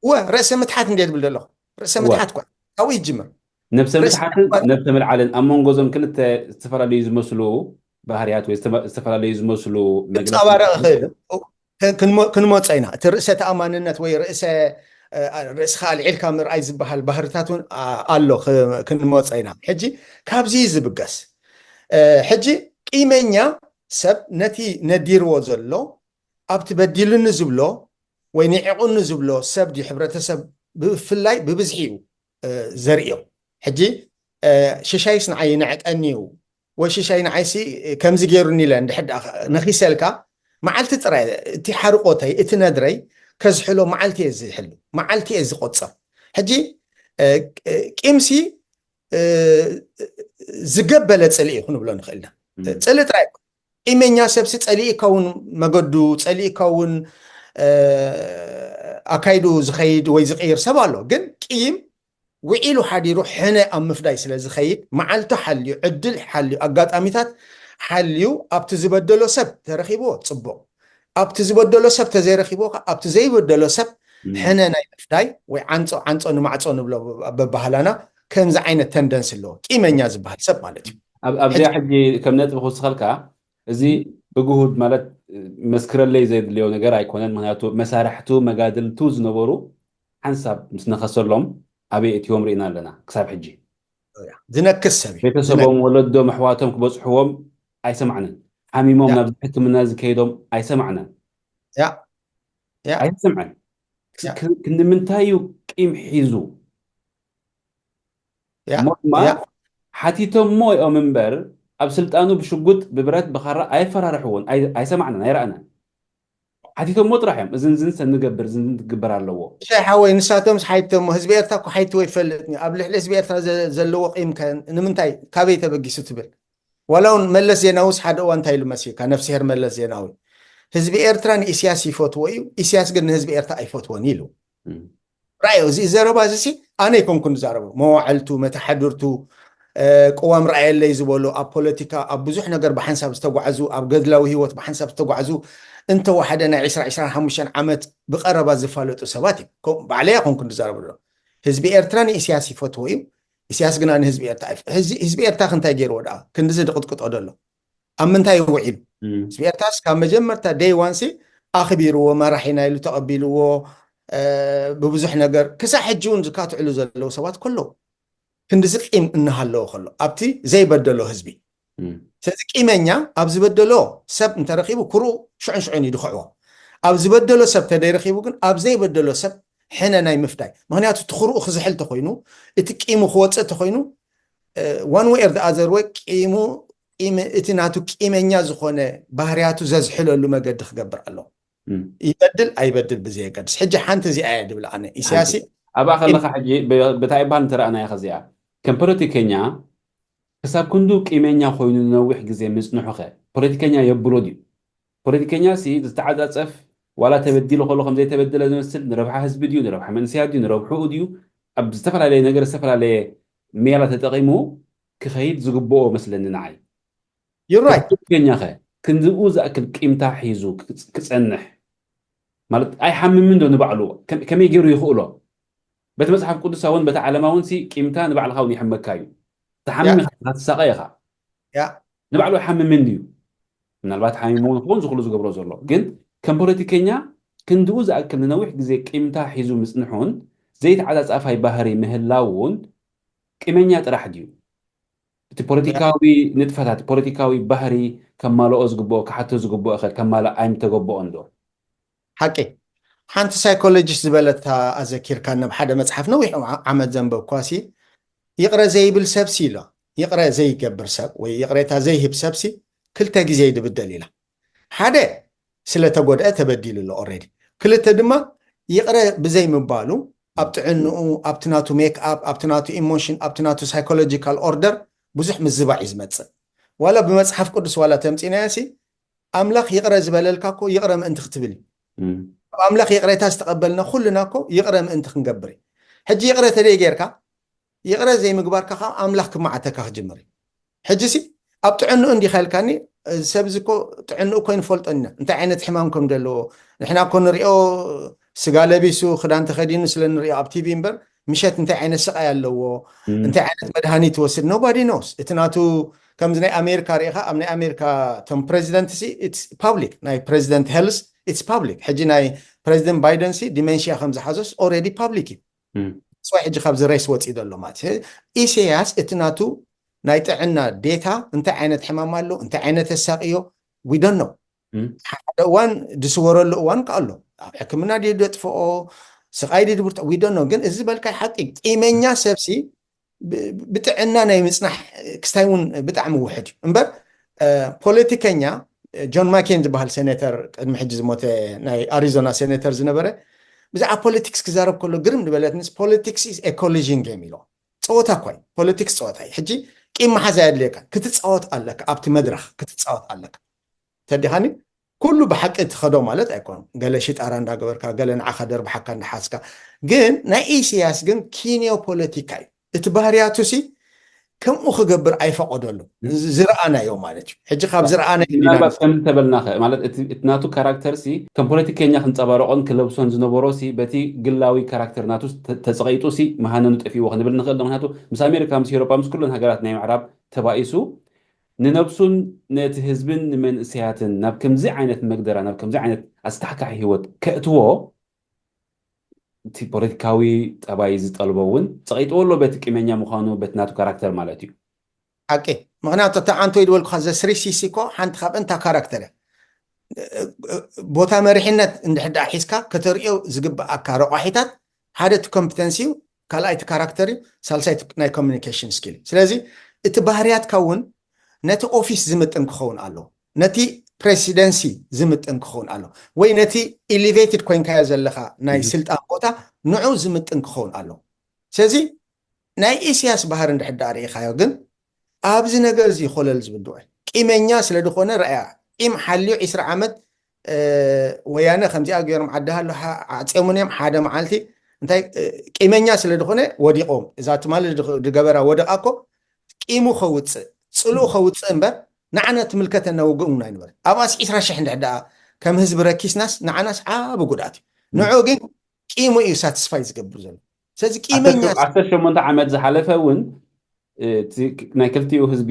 ወ ርእሰ ምትሓት እንደ ዝብል ዘለኹ ርእሰ ምትሓት ኳ ካብኡ ይጅምር ነብሰ ምትሓትን ነብሰ ምልዓልን ኣብ መንጎ ዞም ክልተ ዝተፈላለዩ ዝመስሉ ባህርያት ወይ ዝተፈላለዩ ዝመስሉ መግለፃባረቕ ይኽእል ክንመፀ ኢና እቲ ርእሰ ተኣማንነት ወይ ርእሰ ርእስኻ ኣልዒልካ ምርኣይ ዝበሃል ባህርታት እውን ኣሎ ክንመፀ ኢና ሕጂ ካብዚ ዝብገስ ሕጂ ቂመኛ ሰብ ነቲ ነዲርዎ ዘሎ ኣብቲ በዲሉኒ ዝብሎ ወይ ንዒቑኒ ዝብሎ ሰብ ድዩ ሕብረተሰብ ብፍላይ ብብዝሒ እዩ ዘርእዮ ሕጂ ሽሻይስ ንዓይ ይንዕቀኒ እዩ ወይ ሽሻይ ንዓይሲ ከምዚ ገይሩኒ ኢለ እንድሕር ነኺሰልካ መዓልቲ ጥራይ እቲ ሓርቆተይ እቲ ነድረይ ከዝሕሎ መዓልቲ እየ ዝሕሉ መዓልቲ እየ ዝቆፅር ሕጂ ቂምሲ ዝገበለ ፅልኢ ክንብሎ ንኽእልና ፅልኢ ጥራይ ቂመኛ ሰብሲ ፀሊእካ እውን መገዱ ፀሊእካ እውን ኣካይዱ ዝኸይድ ወይ ዝቕይር ሰብ ኣሎ ግን ቂም ውዒሉ ሓዲሩ ሕነ ኣብ ምፍዳይ ስለ ዝኸይድ መዓልቱ ሓልዩ ዕድል ሓልዩ ኣጋጣሚታት ሓልዩ ኣብቲ ዝበደሎ ሰብ ተረኺብዎ ጽቡቕ፣ ኣብቲ ዝበደሎ ሰብ ተዘይረኺብዎ ከ ኣብቲ ዘይበደሎ ሰብ ሕነ ናይ ምፍዳይ ወይ ዓንጾ ዓንጾ ንማዕጾ ንብሎ በባህላና ከምዚ ዓይነት ተንደንስ ኣለዎ። ቂመኛ ዝበሃል ሰብ ማለት እዩ። ኣብዚኣ ሕጂ ከም ነጥቢ ክውስኸልካ፣ እዚ ብግሁድ ማለት መስክረለይ ዘድልዮ ነገር ኣይኮነን። ምክንያቱ መሳርሕቱ መጋድልቱ ዝነበሩ ሓንሳብ ምስ ነኸሰሎም ኣበይ እትዮም ርኢና ኣለና። ክሳብ ሕጂ ዝነክስ ሰብ እዩ። ቤተሰቦም፣ ወለዶም፣ ኣሕዋቶም ክበፅሕዎም ኣይሰማዕንን። ሓሚሞም ናብ ሕክምና ዝከይዶም ኣይሰማዕንን። ያ ያ ኣይሰምዐን። ንምንታይ እዩ ቂም ሒዙ? እሞ ድማ ሓቲቶሞ እዮም እምበር ኣብ ስልጣኑ ብሽጉጥ ብብረት ብኻራ ኣይፈራርሕዎን። ኣይሰማዕናን ኣይረኣናን። ሓቲቶሞ ጥራሕ እዮም። እዝን ዝን ሰንገብር እዝን ዝን ትግበር ኣለዎ። ሻይ ሓወይ፣ ንሳቶም ሓይቶሞ ህዝቢ ኤርትራ እኮ ሓይትዎ ይፈልጥ። ኣብ ልዕሊ ህዝቢ ኤርትራ ዘለዎ ቂም ከ ንምንታይ ካበይ ተበጊሱ ትብል? ዋላ እውን መለስ ዜናዊስ ሓደ እዋን እንታይ ኢሉ መሲልካ? ነፍስሄር መለስ ዜናዊ ህዝቢ ኤርትራ ንኢስያስ ይፈትዎ እዩ፣ ኢስያስ ግን ንህዝቢ ኤርትራ ኣይፈትዎን ኢሉ። ራእዮ እዚ ዘረባ እዚ ሲ ኣነ ኣይኮንኩን ዝዛረቦ። መዋዕልቱ፣ መተሓድርቱ፣ ቅዋም ረኣየለይ ዝበሎ፣ ኣብ ፖለቲካ ኣብ ብዙሕ ነገር ብሓንሳብ ዝተጓዕዙ፣ ኣብ ገድላዊ ህይወት ብሓንሳብ ዝተጓዕዙ፣ እንተወሓደ ናይ ዕስራ ዕስራን ሓሙሽተን ዓመት ብቐረባ ዝፋለጡ ሰባት እዩ። ባዕለይ ኣይኮንኩን ዝዛረቦ ዘሎ። ህዝቢ ኤርትራ ንኢስያስ ይፈትዎ እዩ፣ ኢስያስ ግና ንህዝቢ ኤርትራ ኣይፈ ህዝቢ ኤርትራ ክንታይ ገይርዎ ደኣ ክንድዚ ድቕጥቅጦ ደሎ? ኣብ ምንታይ ውዒሉ? ህዝቢ ኤርትራስ ካብ መጀመርታ ደይ ዋንሲ ኣኽቢርዎ፣ መራሒና ኢሉ ተቐቢልዎ፣ ብብዙሕ ነገር ክሳብ ሕጂ እውን ዝካትዕሉ ዘለዉ ሰባት ከለዉ፣ ክንድዚ ቂም እናሃለዎ ከሎ ኣብቲ ዘይበደሎ ህዝቢ። ስለዚ ቂመኛ ኣብ ዝበደሎ ሰብ እንተረኺቡ ክርኡ ሽዑን ሽዑን እዩ ድኽዕዎ። ኣብ ዝበደሎ ሰብ ተደይረኺቡ ግን ኣብ ዘይበደሎ ሰብ ሕነ ናይ ምፍዳይ። ምክንያቱ እቲ ክርኡ ክዝሕል ተኮይኑ፣ እቲ ቂሙ ክወፅእ ተኮይኑ፣ one way or the other way ቂሙ እቲ ናቱ ቂመኛ ዝኾነ ባህርያቱ ዘዝሕለሉ መገዲ ክገብር ኣለዎ። ይበድል ኣይበድል ብዘየገድስ። ሕጂ ሓንቲ እዚኣ እየ ድብል ኣነ። ኢሳያሲ ኣብኣ ከለካ ሕጂ ብታይ ይበሃል እንተረኣናዮ ከዚኣ ከም ፖለቲከኛ ክሳብ ክንዱ ቂመኛ ኮይኑ ንነዊሕ ግዜ ምጽንሑ ከ ፖለቲከኛ የብሎ ድዩ? ፖለቲከኛ ሲ ዝተዓጻጸፍ ዋላ ተበዲሉ ከሎ ከም ዘይተበደለ ዝመስል ንረብሓ ህዝቢ ድዩ ንረብሓ መንስያት ድዩ ንረብሕኡ ድዩ ኣብ ዝተፈላለየ ነገር ዝተፈላለየ ሜላ ተጠቒሙ ክኸይድ ዝግብኦ መስለኒ ንዓይ። You're right። ፖለቲከኛ ከ ክንድኡ ዝኣክል ቂምታ ሒዙ ክጸንሕ ማለት ኣይሓምምን ዶ ንባዕሉ ከመይ ገይሩ ይኽእሎ? በቲ መጽሓፍ ቅዱሳ እውን በቲ ዓለማ እውን ሲ ቂምታ ንባዕልኻ እውን ይሕመካ እዩ። ትሓምም ኢኻ ትሳቐ ኢኻ። ንባዕሉ ኣይሓምምን ድዩ? ምናልባት ሓሚሙ እውን ክኸውን ዝኽሉ ዝገብሮ ዘሎ ግን ከም ፖለቲከኛ ክንድኡ ዝኣክል ንነዊሕ ግዜ ቂምታ ሒዙ ምጽንሑን ዘይተዓጻጻፋይ ባህሪ ምህላውን ቂመኛ ጥራሕ ድዩ? እቲ ፖለቲካዊ ንጥፈታት ፖለቲካዊ ባህሪ ከማልኦ ዝግብኦ ክሓቶ ዝግብኦ ከ ከማልእ ኣይምተገበኦን ዶ? ሓቂ ሓንቲ ሳይኮሎጂስት ዝበለታ ኣዘኪርካ ናብ ሓደ መፅሓፍ ነዊሕ ዓመት ዘንበብኳሲ ይቕረ ዘይብል ሰብሲ ኢሎ ይቕረ ዘይገብር ሰብ ወይ ይቕሬታ ዘይህብ ሰብሲ ክልተ ግዜ ይድብደል ኢላ ሓደ ስለተጎድአ ተበዲሉ ኣሎ ኦሬዲ ክልተ ድማ ይቕረ ብዘይምባሉ ኣብ ጥዕንኡ ኣብቲ ናቱ ሜክ ኣፕ ኣብቲ ናቱ ኢሞሽን ኣብቲ ናቱ ሳይኮሎጂካል ኦርደር ብዙሕ ምዝባዕ እዩ ዝመፅእ ዋላ ብመፅሓፍ ቅዱስ ዋላ ተምፂናዮ ሲ ኣምላኽ ይቕረ ዝበለልካ እኮ ይቕረ ምእንቲ ክትብል እዩ ኣብ ኣምላኽ ይቕሬታ ዝተቐበልና ኩልና እኮ ይቕረ ምእንቲ ክንገብር እዩ ሕጂ ይቕረ ተደይ ጌርካ ይቕረ ዘይምግባርካ ከዓ ኣምላኽ ክመዓተካ ክጅምር እዩ ሕጂ ሲ ኣብ ጥዕንኡ እንዲኻ ኢልካኒ እዚ ሰብ እዚ እኮ ጥዕንኡ እኮ ይንፈልጦ ኢና እንታይ ዓይነት ሕማም ከም ዘለዎ ንሕና እኮ ንሪኦ ስጋ ለቢሱ ክዳን ተኸዲኑ ስለ ንሪኦ ኣብ ቲቪ እምበር ምሸት እንታይ ዓይነት ስቓይ ኣለዎ እንታይ ዓይነት መድሃኒት ይወስድ nobody knows እቲ ናቱ ከምዚ ናይ ኣሜሪካ ሪኢኻ ኣብ ናይ ኣሜሪካ ቶም ፕሬዚደንት ሲ it's public ናይ ፕሬዚደንት ሄልስ it's public ሕጂ ናይ ፕሬዚደንት ባይደን ሲ ዲሜንሽያ ከም ዝሓዞስ already public እዩ ስዋይ ሕጂ ካብዚ ሬስ ወፂኡ ዘሎ ማለት ኢሳያስ እቲ ናቱ ናይ ጥዕና ዴታ እንታይ ዓይነት ሕማም ኣሎ እንታይ ዓይነት ተሳቅዮ we don't know ሓደ እዋን ዝስወረሉ እዋን ከ ኣሎ ኣብ ሕክምና ድዩ ደጥፍኦ ስቃይ ድዩ ድብርቶ we don't know ግን እዚ ዝበልካይ ሓቂ ቂመኛ ሰብሲ ብጥዕና ናይ ምፅናሕ ክስታይ እውን ብጣዕሚ ውሕድ እዩ እምበር ፖለቲከኛ ጆን ማኬን ዝበሃል ሴኔተር ቅድሚ ሕጂ ዝሞተ ናይ ኣሪዞና ሴኔተር ዝነበረ ብዛዕባ ፖለቲክስ ክዛረብ ከሎ ግርም ዝበለትንስ politics is a collision game ኢሎ ፀወታ እኳ ፖለቲክስ ፀወታ እዩ ሕጂ ቂም መሓዝ ኣየድልየካ ክትፃወት ኣለካ ኣብቲ መድረክ ክትፃወት ኣለካ ተዲኻኒ ኩሉ ብሓቂ ትኸዶ ማለት ኣይኮኑ ገለ ሽጣራ እንዳገበርካ ገለ ንዓኻ ደርብሓካ እንዳሓዝካ ግን ናይ ኢሳያስ ግን ኪንዮ ፖለቲካ እዩ እቲ ባህርያቱ ሲ ከምኡ ክገብር ኣይፈቐደሉ። ዝረኣናዮ ማለት እዩ። ሕጂ ካብ ዝረኣናዮ ምናልባት ከም እንተበልና ኸ ማለት እቲ ናቱ ካራክተር ሲ ከም ፖለቲከኛ ክንፀባረቆን ክለብሶን ዝነበሮ ሲ በቲ ግላዊ ካራክተር ናቱ ተፀቂጡ ሲ መሃነኑ ጠፊዎ ክንብል ንኽእል። ምክንያቱ ምስ ኣሜሪካ ምስ ኤሮጳ ምስ ኩለን ሃገራት ናይ ምዕራብ ተባኢሱ ንነብሱን ነቲ ህዝብን ንመንእሰያትን ናብ ከምዚ ዓይነት መግደራ ናብ ከምዚ ዓይነት ኣስካሕካሒ ህይወት ከእትዎ እቲ ፖለቲካዊ ጠባይ ዝጠልቦ እውን ፀቂጥዎ ኣሎ። በቲ ቂመኛ ምዃኑ በቲ ናቱ ካራክተር ማለት እዩ። ሓቂ። ምክንያቱ እታ ዓንቶ ይድበልኩካ ዘስሪሲሲ እኮ ሓንቲ ካብ እንታ ካራክተር እያ። ቦታ መሪሕነት እንድሕዳ ሒዝካ ከተርእዮ ዝግብኣካ ረቋሒታት ሓደ እቲ ኮምፒተንሲ እዩ፣ ካልኣይ እቲ ካራክተር እዩ፣ ሳልሳይ ናይ ኮሚኒኬሽን ስኪል። ስለዚ እቲ ባህርያትካ እውን ነቲ ኦፊስ ዝምጥን ክኸውን ኣለዎ፣ ነቲ ፕሬሲደንሲ ዝምጥን ክኸውን ኣለዎ፣ ወይ ነቲ ኢሊቬትድ ኮይንካዮ ዘለካ ናይ ስልጣን ቦታ ንዑ ዝምጥን ክኸውን ኣለዎ። ስለዚ ናይ ኢሳያስ ባህሪ እንድሕር ደኣ ርኢኻዮ ግን ኣብዚ ነገር እዚ ኮለል ዝብል ድወ ቂመኛ ስለ ዝኾነ ረኣያ ቂም ሓልዩ ዒስራ ዓመት ወያነ ከምዚኣ ገይሮም ዓዲ ሃሎ ዓፅዮምን እዮም። ሓደ መዓልቲ እንታይ ቂመኛ ስለ ዝኾነ ወዲቖም እዛ ትማሊ ዝገበራ ወደቓ እኮ ቂሙ ከውፅእ ፅልኡ ከውፅእ እምበር ንዓና ትምልከተና ውግእ እውን ኣይንበር። ኣብኣስ ዒስራ ሽሕ እንድሕር ደኣ ከም ህዝቢ ረኪስናስ ንዓናስ ዓቢ ጉድኣት እዩ። ንዑ ግን ቂሙ እዩ ሳትስፋይ ዝገብር ዘሎ። ስለዚ ቂመኛ ዓሰርተ ሸሞንተ ዓመት ዝሓለፈ እውን ናይ ክልቲኡ ህዝቢ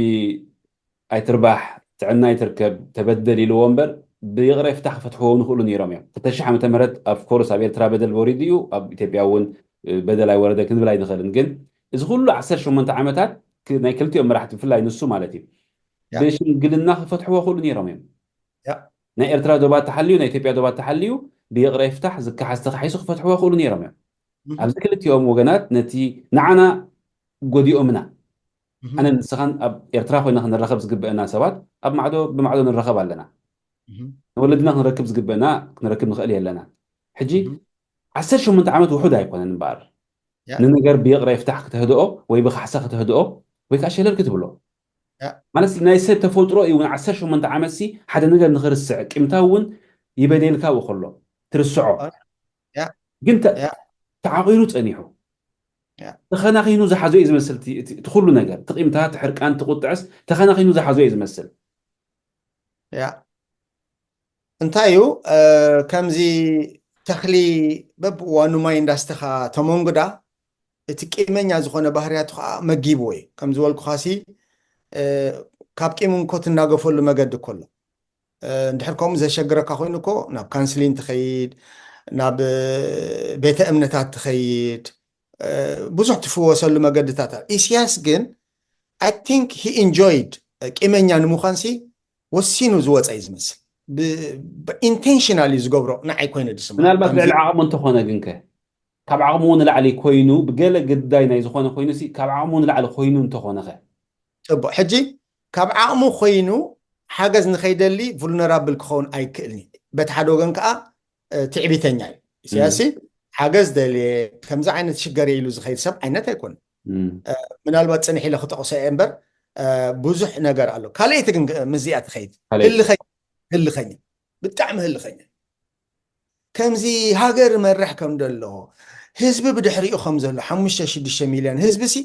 ኣይትርባሕ ጥዕና ኣይትርከብ ተበደል ኢልዎ እምበር ብይቕረ ይፍታሕ ክፈትሕዎ ንኽእሉ ነይሮም እዮም። ክልተ ሽሕ ዓመተ ምህረት ኣፍኮርስ ኣብ ኤርትራ በደል ወሪዱ እዩ፣ ኣብ ኢትዮጵያ እውን በደል ኣይወረደ ክንብል ኣይንኽእልን። ግን እዚ ኩሉ ዓሰርተ ሸሞንተ ዓመታት ናይ ክልቲኦም መራሕቲ ብፍላይ ንሱ ማለት እዩ ብሽምግልና ክፈትሕዎ ክእሉ ነይሮም እዮም። ናይ ኤርትራ ዶባት ተሓልዩ ናይ ኢትዮጵያ ዶባት ተሓልዩ ብይቕረ ይፍታሕ ዝከሓስ ተኻሒሱ ክፈትሕዎ ክእሉ ነይሮም እዮም። ኣብዚ ክልቲኦም ወገናት ነቲ ንዓና ጎዲኦምና ኣነ ንስኻን ኣብ ኤርትራ ኮይና ክንረኸብ ዝግበአና ሰባት ኣብ ማዕዶ ብማዕዶ ንረኸብ ኣለና። ንወለድና ክንረክብ ዝግበአና ክንረክብ ንኽእል የለና። ሕጂ ዓሰርተ ሸሞንተ ዓመት ውሑድ ኣይኮነን እምበኣር ንነገር ብይቕረ ይፍታሕ ክተህድኦ ወይ ብካሕሳ ክተህድኦ ወይ ከዓ ሸለል ክትብሎ ማለት ናይ ሰብ ተፈጥሮ እዩ። እውን ዓሰርተ ሸሞንተ ዓመት ሲ ሓደ ነገር ንኽርስዕ ቂምታ እውን ይበደልካ ው ከሎ ትርስዖ ግን ተዓቂሩ ፀኒሑ ተኸናኺኑ ዝሓዞ እዩ ዝመስል እቲ ኩሉ ነገር ትቂምታ ትሕርቃን ትቁጥዕስ ተኸናኺኑ ዝሓዞ እዩ ዝመስል። ያ እንታይ እዩ ከምዚ ተኽሊ በብዋኑ ማይ እንዳስተኻ ተመንጉዳ እቲ ቂመኛ ዝኾነ ባህርያቱ ከዓ መጊብዎ እዩ። ከም ዝበልኩኻሲ ካብ ቂም እንኮ ትናገፈሉ መገዲ እኮ ኣሎ። እንድሕር ከምኡ ዘሸግረካ ኮይኑ እኮ ናብ ካንስሊን ትኸይድ፣ ናብ ቤተ እምነታት ትኸይድ፣ ብዙሕ ትፍወሰሉ መገድታት ኣሎ። ኢሳያስ ግን I think he enjoyed ቂመኛ ንምዃንሲ ወሲኑ ዝወፀ እዩ ዝመስል። ኢንቴንሽናል እዩ ዝገብሮ ንዓይ ኮይነ ዝስማ ምናልባት ልዕሊ ዓቕሙ እንተኾነ ግንከ ካብ ዓቕሙ ንላዕሊ ኮይኑ ብገለ ግዳይ ናይ ዝኾነ ኮይኑ ካብ ዓቕሙ ንላዕሊ ኮይኑ እንተኾነኸ ፅቡቅ ሕጂ ካብ ዓቕሙ ኮይኑ ሓገዝ ንኸይደሊ ቭልነራብል ክኸውን ኣይክእልኒ በቲ ሓደ ወገን ከዓ ትዕቢተኛ እዩ ኢሳያስ ሓገዝ ደልየ ከምዚ ዓይነት ሽገር ኢሉ ዝኸይድ ሰብ ዓይነት ኣይኮነ ምናልባት ፅንሕ ኢለ ክጠቕሶ እየ እምበር ብዙሕ ነገር ኣሎ ካልኣይቲ ግን ምስዚኣ ትኸይድ ህልኸኛ ብጣዕሚ ህልኸኛ ከምዚ ሃገር መርሕ ከም ደሎ ህዝቢ ብድሕሪኡ ከም ዘሎ ሓሙሽተ ሽዱሽተ ሚልዮን ህዝቢ ሲ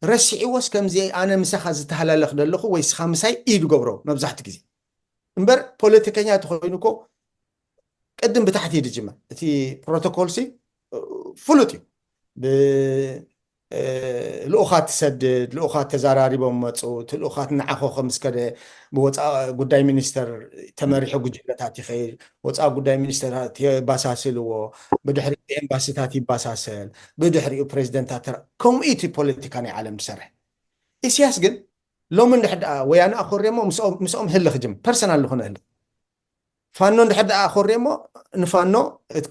ረሲዕዎስ ከምዚ ኣነ ምሳኻ ዝተሃላለኽ ደለኹ ወይ ስኻ ምሳይ እዩ ዝገብሮ መብዛሕቲ ግዜ እምበር ፖለቲከኛ ተኮይኑ እኮ ቅድም ብታሕቲ እዩ ዝጅመር እቲ ፕሮቶኮል ሲ ፍሉጥ እዩ ልኡኻት ትሰድድ ልኡኻት ተዘራሪቦም መፁ እቲ ልኡኻት ንዓኾ ከምስከደ ብወፃኢ ጉዳይ ሚኒስተር ተመሪሑ ጉጅለታት ይኸይድ ወፃኢ ጉዳይ ሚኒስተራት የባሳስልዎ ብድሕሪ ኤምባሲታት ይባሳሰል ብድሕሪኡ ፕሬዚደንታት ከምኡ እቲ ፖለቲካ ናይ ዓለም ዝሰርሕ ኢስያስ ግን ሎም እንድሕር ደኣ ወያነ ኣኮርየሞ ምስኦም ህሊ ክጅም ፐርሰናል ዝኾነ ህሊ ፋኖ እንድሕር ደኣ ኣኮርየሞ ንፋኖ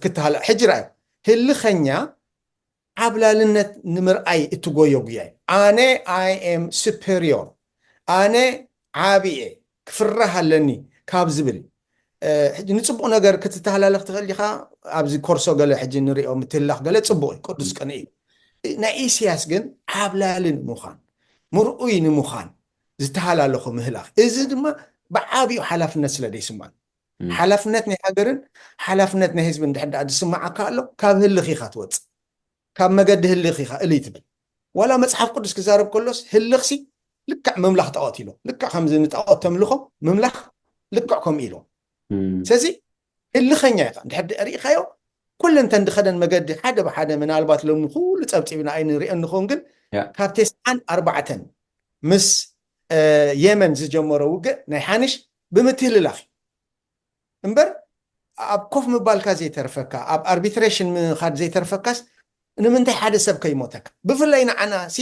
ክትሃላ ሕጂ ረኣዩ ህልኸኛ ዓብላልነት ንምርኣይ እትጎዮ ጉያ እዩ ኣነ I am superior ኣነ ዓብየ ክፍራህ ኣለኒ ካብ ዝብል ሕጂ ንፅቡቅ ነገር ክትተሃላለኽ ትኽእል ዲኻ ኣብዚ ኮርሶ ገለ ሕጂ ንሪኦ ምትህላኽ ገለ ፅቡቅ እዩ ቅዱስ ቅንኢ እዩ ናይ ኢስያስ ግን ዓብላሊ ንምዃን ምርኡይ ንምዃን ዝተሃላለኹ ምህላኽ እዚ ድማ ብዓብዩ ሓላፍነት ስለ ደይስማዕ ሓላፍነት ናይ ሃገርን ሓላፍነት ናይ ህዝብን ድሕር ደኣ ዝስማዓካ ኣሎ ካብ ህልኽ ኢኻ ትወፅእ ካብ መገዲ ህልኽ ኢኻ እልይ ትብል ዋላ መፅሓፍ ቅዱስ ክዛረብ ከሎስ ህልኽሲ ልክዕ ምምላኽ ጣዖት ኢሎ። ልክዕ ከምዚ ንጣዖት ተምልኾ ምምላኽ ልክዕ ከምኡ ኢሎ። ስለዚ ህልኸኛ ኢኻ። እንድሕር ርኢኻዮ ኩለን ተን ድኸደን መገዲ ሓደ ብሓደ ምናልባት ሎሚ ኩሉ ፀብፂብና ኣይንሪኦ ንኸውን፣ ግን ካብ ተስዓን ኣርባዕተን ምስ የመን ዝጀመሮ ውግእ ናይ ሓንሽ ብምትህልላኽ እምበር ኣብ ኮፍ ምባልካ ዘይተርፈካ፣ ኣብ ኣርቢትሬሽን ምኻድ ዘይተርፈካስ ንምንታይ ሓደ ሰብ ከይሞተካ? ብፍላይ ንዓና ሲ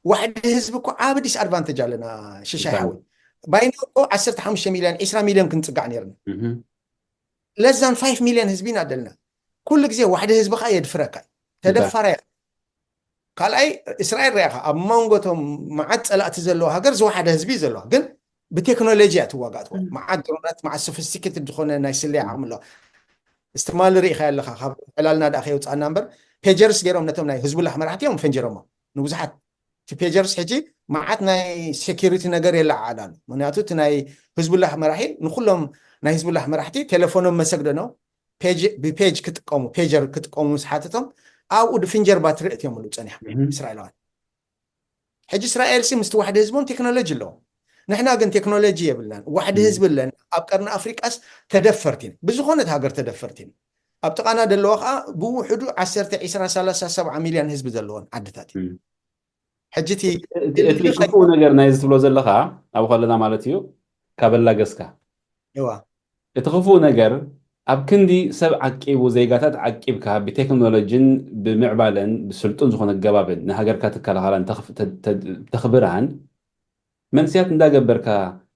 ዋሕዲ ህዝቢ እኮ ዓቢ ዲስኣድቫንቴጅ ኣለና። ሽሻይ ሓወይ ባይና እኮ ዓሰርተ ሓሙሽተ ሚልዮን ዒስራ ሚልዮን ክንጽጋዕ ነርና። ለዛን ፋይቭ ሚልዮን ህዝቢ ኢና ደልና። ኩሉ ግዜ ዋሕዲ ህዝቢ ከዓ የድፍረካ እዩ። ተደፋራይ ካልኣይ እስራኤል ሪኣኻ ኣብ መንጎቶም መዓት ፀላእቲ ዘለዎ ሃገር ዝወሓደ ህዝቢ እዩ ዘለዋ፣ ግን ብቴክኖሎጂ እያ ትዋጋእ ትኾን። መዓት ድሮናት፣ መዓት ሶፊስቲኬትድ ዝኾነ ናይ ስለያ ዓቕሚ ኣለዋ። እስትማሊ ርኢኻ ኣለኻ፣ ካብ ዕላልና ደኣ ከየውፃእና እምበር ፔጀርስ ገይሮም ነቶም ናይ ህዝቡላህ መራሕቲ እዮም ፈንጀሮሞ ንብዙሓት። እቲ ፔጀርስ ሕጂ መዓት ናይ ሴኪሪቲ ነገር የለዓዕላሉ። ምክንያቱ እቲ ናይ ህዝቡላህ መራሒ ንኩሎም ናይ ህዝቡላህ መራሕቲ ቴሌፎኖም መሰግደኖ ብፔጅ ክጥቀሙ ፔጀር ክጥቀሙ ምስ ሓተቶም ኣብኡ ድፍንጀር ባትሪ እትዮምሉ ፀኒሖም እስራኤላውያን። ሕጂ እስራኤል ሲ ምስቲ ዋሕዲ ህዝቦም ቴክኖሎጂ ኣለዎም። ንሕና ግን ቴክኖሎጂ የብልናን። ዋሕዲ ህዝቢ ኣለና። ኣብ ቀርኒ ኣፍሪቃስ ተደፈርቲ ኢና። ብዝኾነት ሃገር ተደፈርቲ ኢና። ኣብ ጥቓና ዘለዋ ከዓ ብውሕዱ ዓሰርተ፣ ዒስራ፣ ሰላሳ፣ ሰብዓ ሚልዮን ህዝቢ ዘለዎን ዓድታት እዩ። ሕጂ እቲ እቲ ክፉእ ነገር ናይ ዝትብሎ ዘለኻ ኣብኡ ከለና ማለት እዩ ካብ ኣላገስካ እዋ እቲ ክፉእ ነገር ኣብ ክንዲ ሰብ ዓቂቡ ዜጋታት ዓቂብካ ብቴክኖሎጂን ብምዕባለን ብስልጡን ዝኾነ ኣገባብን ንሃገርካ ትከላኸላን ተኽብራን መንስያት እንዳገበርካ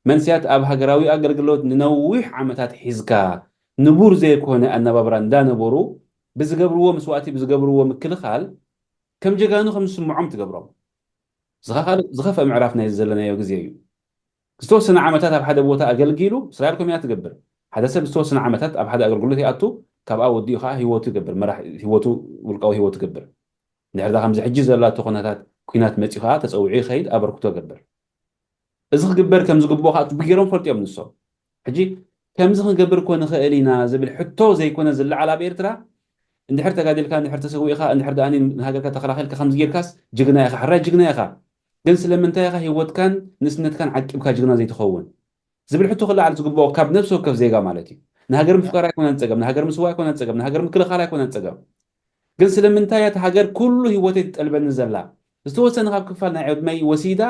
መንስያት ኣብ ሃገራዊ ኣገልግሎት ንነዊሕ ዓመታት ሒዝካ ንቡር ዘይኮነ ኣነባብራ እንዳነበሩ ብዝገብርዎ ምስዋእቲ ብዝገብርዎ ምክልኻል ከም ጀጋኑ ከም ዝስምዖም ትገብሮም። ዝኸፍአ ምዕራፍ ናይ ዘለናዮ ግዜ እዩ። ዝተወሰነ ዓመታት ኣብ ሓደ ቦታ ኣገልጊሉ እስራኤል ከምያ ትገብር። ሓደ ሰብ ዝተወሰነ ዓመታት ኣብ ሓደ ኣገልግሎት ይኣቱ፣ ካብኣ ወዲኡ ከዓ ህይወቱ ይገብር፣ መራሕ ህይወቱ ውልቃዊ ህይወቱ ይገብር። እንድሕር ከምዚ ሕጂ ዘላቶ ኩነታት ኩናት መፂኡ ከዓ ተፀዊዑ ይኸይድ፣ ኣበርክቶ ይገብር። እዚ ክግበር ከም ዝግብኦ ከዓ ፅቡቅ ገይሮም ፈልጥዮም ንሶም። ሕጂ ከምዚ ክንገብር እኮ ንኽእል ኢና ዝብል ሕቶ ዘይኮነ ዝለዓል ኣብ ኤርትራ እንድሕር ተጋዲልካ እንድሕር ተሰዊእካ እንድሕር ደኣ ንሃገርካ ተኸላኺልካ ከምዚ ጌርካስ ጅግና ኢኻ ሕራይ ጅግና ኢኻ ግን ስለምንታይ ኢኻ ህይወትካን ንእስነትካን ዓቂብካ ጅግና ዘይትኸውን ዝብል ሕቶ ክለዓል ዝግብኦ ካብ ነብሲ ወከፍ ዜጋ ማለት እዩ። ንሃገር ምፍቃር ኣይኮነን ፀገም፣ ንሃገር ምስዋ ኣይኮነን ፀገም፣ ንሃገር ምክልኻል ኣይኮነን ፀገም። ግን ስለምንታይ እያ እቲ ሃገር ኩሉ ህይወተይ ትጠልበኒ ዘላ ዝተወሰነ ካብ ክፋል ናይ ዕድመይ ወሲዳ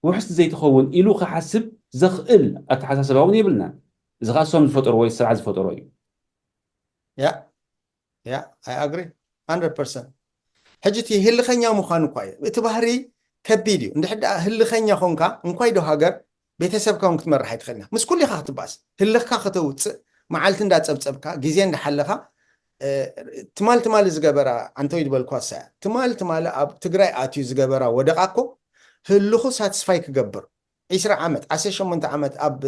ውሕስቲ ዘይትኸውን ኢሉ ክሓስብ ዘኽእል ኣተሓሳስባ እውን የብልናን። እዚ ከዓ እሶም ዝፈጠርዎ እዩ፣ ስርዓት ዝፈጠሮ እዩ። ያ ያ I agree hundred percent። ሕጂ እቲ ህልኸኛ ምዃን እኳ እዩ እቲ ባህሪ ከቢድ እዩ። እንድሕር ደኣ ህልኸኛ ኾንካ እንኳይ ዶ ሃገር ቤተሰብካ እውን ክትመርሕ ኣይትኽእልና። ምስ ኩሉ ኢኻ ክትባእስ ህልኽካ ከተውፅእ መዓልቲ እንዳፀብፀብካ ግዜ እንዳሓለኻ ትማል ትማሊ ዝገበራ ዓንተው ይድበልኳ ሳያ ትማል ትማሊ ኣብ ትግራይ ኣትዩ ዝገበራ ወደቓ እኮ ህልኹ ሳትስፋይ ክገብር ዒስራ ዓመት ዓሰርተ ሸሞንተ ዓመት ኣብ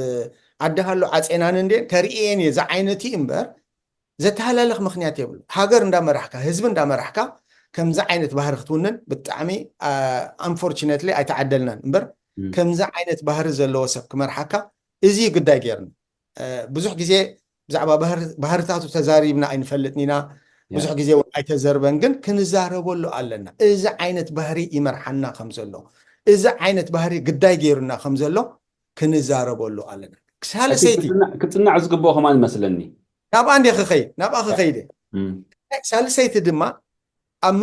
ዓዲ ሃሎ ዓፀናን እንዴ ተርእየን እየ ዝዓይነቲ እምበር ዘተሃላለኽ ምኽንያት የብሉ። ሃገር እንዳመራሕካ ህዝቢ እንዳመራሕካ ከምዚ ዓይነት ባህሪ ክትውንን ብጣዕሚ unfortunately ኣይተዓደልናን እምበር ከምዚ ዓይነት ባህሪ ዘለዎ ሰብ ክመርሓካ እዚ ግዳይ ገይርኒ። ብዙሕ ግዜ ብዛዕባ ባህርታቱ ተዛሪብና ኣይንፈልጥን ኢና። ብዙሕ ግዜ እውን ኣይተዘርበን፣ ግን ክንዛረበሉ ኣለና። እዚ ዓይነት ባህሪ ይመርሓና ከም ዘሎ፣ እዚ ዓይነት ባህሪ ግዳይ ገይሩና ከም ዘሎ ክንዛረበሉ ኣለና። ሳልሰይቲ ክፅናዕ ዝግብኦ ከማን ይመስለኒ። ናብኣ እንደ ክኸይድ ናብኣ ክኸይድ እየ። ሳልሰይቲ ድማ ኣብ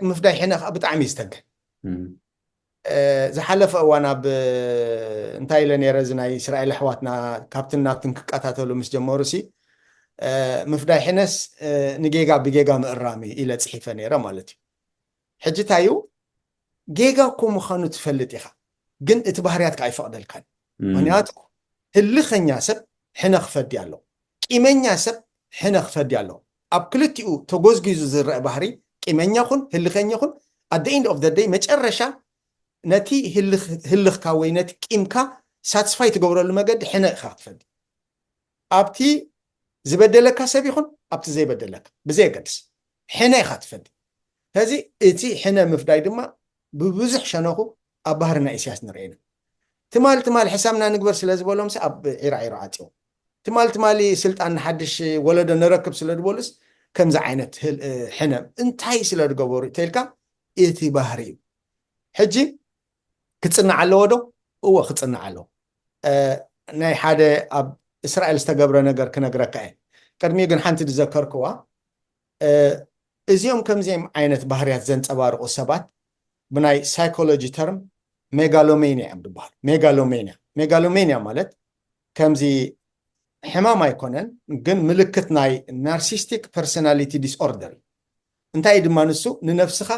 ምፍዳይ ሕነ ከዓ ብጣዕሚ እዩ ዝተንክፍ። ዝሓለፈ እዋን ኣብ እንታይ ኢለ ነይረ እዚ ናይ እስራኤል ኣሕዋትና ካብትን ናብትን ክቀታተሉ ምስ ጀመሩ ሲ ምፍዳይ ሕነስ ንጌጋ ብጌጋ ምእራም እዩ ኢለ ፅሒፈ ነይረ ማለት እዩ። ሕጂ እንታይ እዩ ጌጋ እኮ ምዃኑ ትፈልጥ ኢኻ፣ ግን እቲ ባህርያትካ ኣይፈቕደልካን። ምክንያቱ ህልኸኛ ሰብ ሕነ ክፈዲ ኣሎ፣ ቂመኛ ሰብ ሕነ ክፈዲ ኣሎ። ኣብ ክልቲኡ ተጎዝጊዙ ዝረአ ባህሪ ቂመኛ ኹን ህልኸኛ ኹን at the end of the day መጨረሻ ነቲ ህልኽካ ወይ ነቲ ቂምካ ሳትስፋይ ትገብረሉ መገዲ ሕነ ኢኻ ክትፈዲ። ኣብቲ ዝበደለካ ሰብ ይኹን ኣብቲ ዘይበደለካ ብዘየገድስ ሕነ ኢኻ ትፈዲ። ስለዚ እቲ ሕነ ምፍዳይ ድማ ብብዙሕ ሸነኹ ኣብ ባህሪ ናይ ኢሳያስ ንርኢ ኢና። ትማል ትማል ሕሳብና ንግበር ስለ ዝበሎምሲ ኣብ ዒራዒሮ ዓፅዎም። ትማል ትማሊ ስልጣን ንሓድሽ ወለዶ ንረክብ ስለ ዝበሉስ ከምዚ ዓይነት ሕነ እንታይ ስለ ዝገበሩ ተልካ እቲ ባህሪ እዩ። ሕጂ ክጽናዕ ኣለዎ ዶ? እወ፣ ክጽናዕ ኣለዎ። ናይ ሓደ ኣብ እስራኤል ዝተገብረ ነገር ክነግረካ እየ። ቅድሚኡ ግን ሓንቲ ዝዘከርክዋ፣ እዚኦም ከምዚኦም ዓይነት ባህርያት ዘንጸባርቑ ሰባት ብናይ ሳይኮሎጂ ተርም ሜጋሎሜኒያ እዮም ዝበሃሉ። ሜጋሎሜኒያ ሜጋሎሜኒያ ማለት ከምዚ ሕማም ኣይኮነን፣ ግን ምልክት ናይ ናርሲስቲክ ፐርሶናሊቲ ዲስኦርደር እዩ። እንታይ ድማ ንሱ ንነብስኻ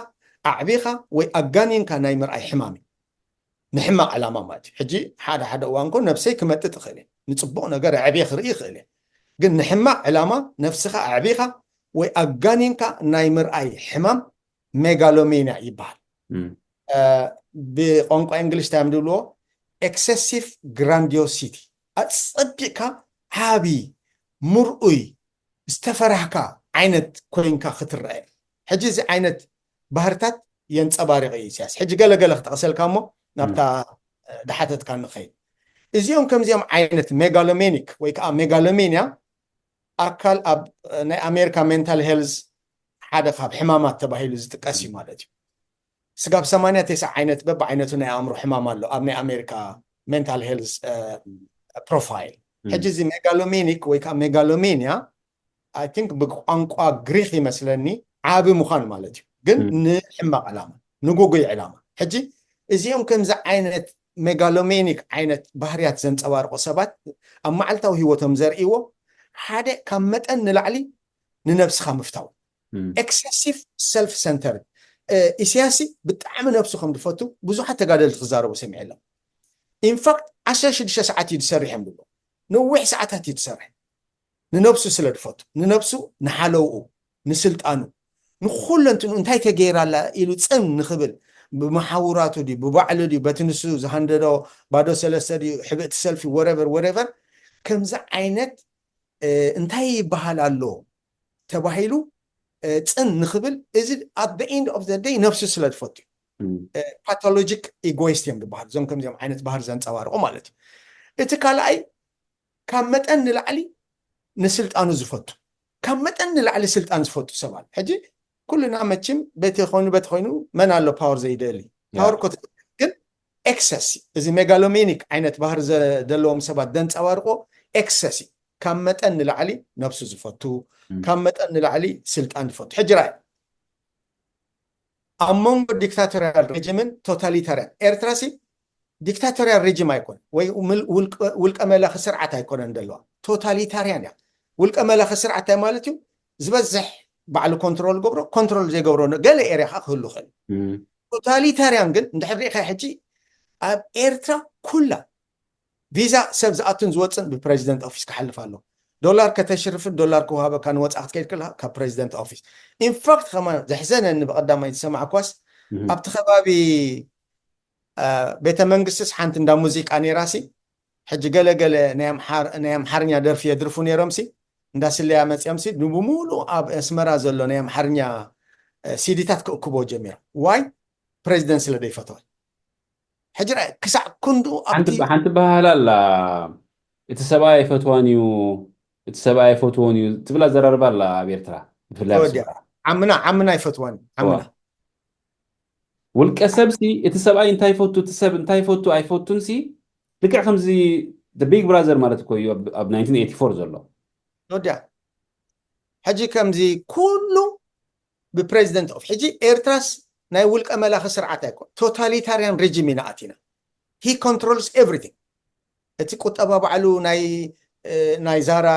ኣዕቢኻ ወይ ኣጋኒንካ ናይ ምርኣይ ሕማም እዩ። ንሕማቕ ዕላማ ማለት እዩ። ሕጂ ሓደ ሓደ እዋን ኮ ነብሰይ ክመጥጥ ይኽእል እየ፣ ንፅቡቕ ነገር ኣዕብየ ክርኢ ይኽእል እየ። ግን ንሕማቕ ዕላማ ነብስኻ ኣዕቢኻ ወይ ኣጋኒንካ ናይ ምርኣይ ሕማም ሜጋሎሜኒያ ይበሃል። ብቋንቋ እንግሊሽ እንታይ እዮም ዝብልዎ? ኤክሰሲቭ ግራንዲዮሲቲ፣ ኣፀቢቕካ ዓቢ፣ ምርኡይ፣ ዝተፈራህካ ዓይነት ኮይንካ ክትረአ። ሕጂ እዚ ዓይነት ባህርታት የንፀባርቕ እዩ ኢሳያስ። ሕጂ ገለ ገለ ክጠቕሰልካ እሞ ናብታ ድሓተትካ ንኸይድ። እዚኦም ከምዚኦም ዓይነት ሜጋሎሜኒክ ወይ ከዓ ሜጋሎሜኒያ ኣካል ኣብ ናይ ኣሜሪካ ሜንታል ሄልዝ ሓደ ካብ ሕማማት ተባሂሉ ዝጥቀስ እዩ ማለት እዩ። ስጋብ ሰማንያ ተስዓ ዓይነት በብዓይነቱ ናይ ኣእምሮ ሕማም ኣሎ ኣብ ናይ ኣሜሪካ ሜንታል ሄልዝ ፕሮፋይል። ሕጂ እዚ ሜጋሎሜኒክ ወይ ከዓ ሜጋሎሜኒያ፣ ኣይ ቲንክ፣ ብቋንቋ ግሪክ ይመስለኒ፣ ዓቢ ምዃን ማለት እዩ። ግን ንሕማቕ ዕላማ፣ ንጉጉይ ዕላማ። ሕጂ እዚኦም ከምዚ ዓይነት ሜጋሎሜኒክ ዓይነት ባህርያት ዘንጸባርቑ ሰባት ኣብ መዓልታዊ ህይወቶም ዘርእይዎ ሓደ ካብ መጠን ንላዕሊ ንነብስኻ ምፍታው፣ ኤክሰሲቭ ሰልፍ ሰንተር። ኢሳያሲ ብጣዕሚ ነብሱ ከም ዝፈቱ ብዙሓት ተጋደልቲ ክዛረቡ ሰሚዐ ኣለኹ። ኢንፋክት ዓሰርተ ሽዱሽተ ሰዓት እዩ ዝሰርሕ እዮም ዝብሉ። ነዊሕ ሰዓታት እዩ ዝሰርሕ። ንነብሱ ስለ ዝፈቱ፣ ንነብሱ፣ ንሓለውኡ፣ ንስልጣኑ፣ ንኩለንትኑ እንታይ ተገይራ ኣላ ኢሉ ጽን ንኽብል፣ ብመሓውራቱ ድዩ፣ ብባዕሉ ድዩ፣ በቲ ንሱ ዝሃንደዶ ባዶ ሰለስተ ድዩ፣ ሕብእቲ ሰልፊ፣ ወረቨር ወረቨር፣ ከምዚ ዓይነት እንታይ ይበሃል ኣሎ ተባሂሉ ጽን ንኽብል፣ እዚ at the end of the day ነብሱ ስለ ዝፈቱ እዩ። ፓቶሎጂክ ኢጎይስት እዮም ዝበሃሉ እዞም ከምዚኦም ዓይነት ባህሪ ዘንጸባርቑ ማለት እዩ። እቲ ካልኣይ ካብ መጠን ንላዕሊ ንስልጣኑ ዝፈቱ፣ ካብ መጠን ንላዕሊ ስልጣን ዝፈቱ ሰባት። ሕጂ ኩልና መችም በቲ ኮይኑ በቲ ኮይኑ መን ኣሎ ፓወር ዘይደሊ? ፓወር ኮ ግን ኤክሰስ፣ እዚ ሜጋሎሜኒክ ዓይነት ባህሪ ዘለዎም ሰባት ዘንጸባርቆ ኤክሰስ፣ ካብ መጠን ንላዕሊ ነብሱ ዝፈቱ፣ ካብ መጠን ንላዕሊ ስልጣን ዝፈቱ። ሕጂ ራይ ኣብ መንጎ ዲክታቶሪያል ሬጅምን ቶታሊታሪያን፣ ኤርትራ ሲ ዲክታቶሪያል ሬጅም ኣይኮን ወይ ውልቀ መላኺ ስርዓት ኣይኮነን ዘለዋ፣ ቶታሊታሪያን እያ። ውልቀ መላኺ ስርዓት እንታይ ማለት እዩ? ዝበዝሕ ባዕሉ ኮንትሮል ገብሮ፣ ኮንትሮል ዘይገብሮ ገለ ኤርያ ከዓ ክህሉ ይኽእል። ቶታሊታሪያን ግን እንድሕር ሪኢኻ ሕጂ ኣብ ኤርትራ ኩላ ቪዛ ሰብ ዝኣቱን ዝወፅን ብፕሬዚደንት ኦፊስ ክሓልፍ ኣሎ። ዶላር ከተሽርፍን ዶላር ክወሃበካ ንወፃ ክትከይድ ከለካ ካብ ፕሬዚደንት ኦፊስ። ኢንፋክት ከማን ዘሕዘነኒ ብቀዳማይ ዝሰማዕኳስ ኣብቲ ከባቢ ቤተ መንግስትስ ሓንቲ እንዳ ሙዚቃ ነይራሲ ሕጂ ገለገለ ናይ ኣምሓርኛ ደርፊ የድርፉ ነይሮምሲ እንዳ ስለያ መፂኦምሲ ብሙሉ ኣብ ኣስመራ ዘሎ ናይ ኣምሓርኛ ሲዲታት ክእክቦ ጀሚሮም። ዋይ? ፕሬዚደንት ስለ ዘይፈተወ። ሕጂ ክሳዕ ክንዱ ሓንቲ ባህል ኣላ፣ እቲ ሰብኣይ ኣይፈትዋን እዩ፣ እቲ ሰብኣይ ኣይፈትዎን እዩ ትብል ኣዘራርባ ኣላ ኣብ ኤርትራ፣ ብፍላይ ኣብ ኣስመራ። ዓምና ዓምና ኣይፈትዋን እዩ ዓምና። ውልቀ ሰብሲ እቲ ሰብኣይ እንታይ ይፈቱ፣ እቲ ሰብ እንታይ ይፈቱ ኣይፈቱንሲ ልክዕ ከምዚ ቢግ ብራዘር ማለት እኮ እዩ ኣብ ናይንቲን ኤይቲ ፎር ዘሎ። ወዲያ ሕጂ ከምዚ ኩሉ ብፕሬዚደንት ኦፍ ሕጂ ኤርትራስ ናይ ውልቀ መላኺ ስርዓት ኣይኮን፣ ቶታሊታሪያን ሬጂም ኢና ኣቲና። He controls everything። እቲ ቁጠባ ባዕሉ ናይ ናይ ዛራ፣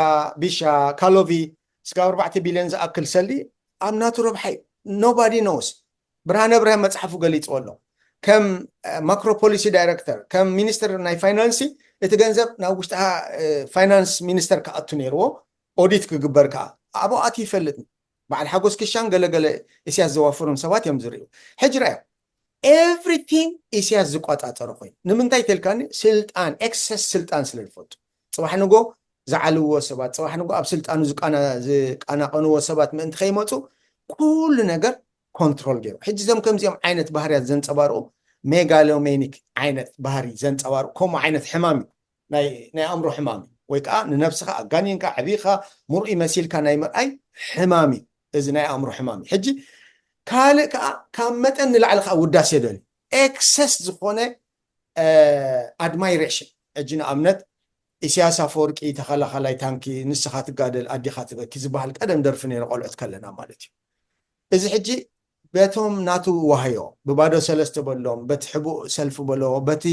ቢሻ፣ ካሎቪ ስጋብ ኣርባዕተ ቢልዮን ዝኣክል ሰልዲ ኣብ ናቱ ረብሓ እዩ። Nobody knows። ብርሃነ ብርሃን መፅሓፉ ገሊፅዎ ኣሎ። ከም ማክሮ ፖሊሲ ዳይረክተር፣ ከም ሚኒስትር ናይ ፋይናንሲ እቲ ገንዘብ ናብ ውሽጢ ፋይናንስ ሚኒስተር ክኣቱ ነይርዎ፣ ኦዲት ክግበር ከዓ ኣብኡ ኣትዩ ይፈልጥ። በዓል ሓጎስ ክሻን ገለገለ እስያስ ዘዋፍሮም ሰባት እዮም ዝርእዩ። ሕጂ ራዮ ኤቭሪቲንግ እስያስ ዝቆጻጸሮ ኮይኑ ንምንታይ ተልካኒ ስልጣን ኤክሰስ ስልጣን ስለ ዝፈቱ ጽባሕ ንጎ ዝዓልዎ ሰባት ጽባሕ ንጎ ኣብ ስልጣኑ ዝቃናቀንዎ ሰባት ምእንቲ ከይመፁ ኩሉ ነገር ኮንትሮል ገይሩ። ሕጂ እዞም ከምዚኦም ዓይነት ባህርያት ዘንፀባርቁ ሜጋሎሜኒክ ዓይነት ባህሪ ዘንፀባርቁ ከምኡ ዓይነት ሕማም እዩ። ናይ ኣእምሮ ሕማም እዩ። ወይ ከዓ ንነብስኻ ኣጋኒንካ ዓቢኻ ምርኡይ መሲልካ ናይ ምርኣይ ሕማም እዩ። እዚ ናይ ኣእምሮ ሕማም እዩ። ሕጂ ካልእ ከዓ ካብ መጠን ንላዕሊ ከዓ ውዳሴ ደልዩ። ኤክሰስ ዝኾነ ኣድማይሬሽን። ሕጂ ንኣብነት ኢሳያስ ኣፈወርቂ ተኸላኻላይ ታንኪ፣ ንስኻ ትጋደል ኣዲኻ ትበኪ ዝበሃል ቀደም ደርፊ ነይረ ቆልዑት ከለና ማለት እዩ። እዚ ሕጂ በቶም ናቱ ዋህዮ ብባዶ ሰለስተ በሎም፣ በቲ ሕቡእ ሰልፊ በሎ፣ በቲ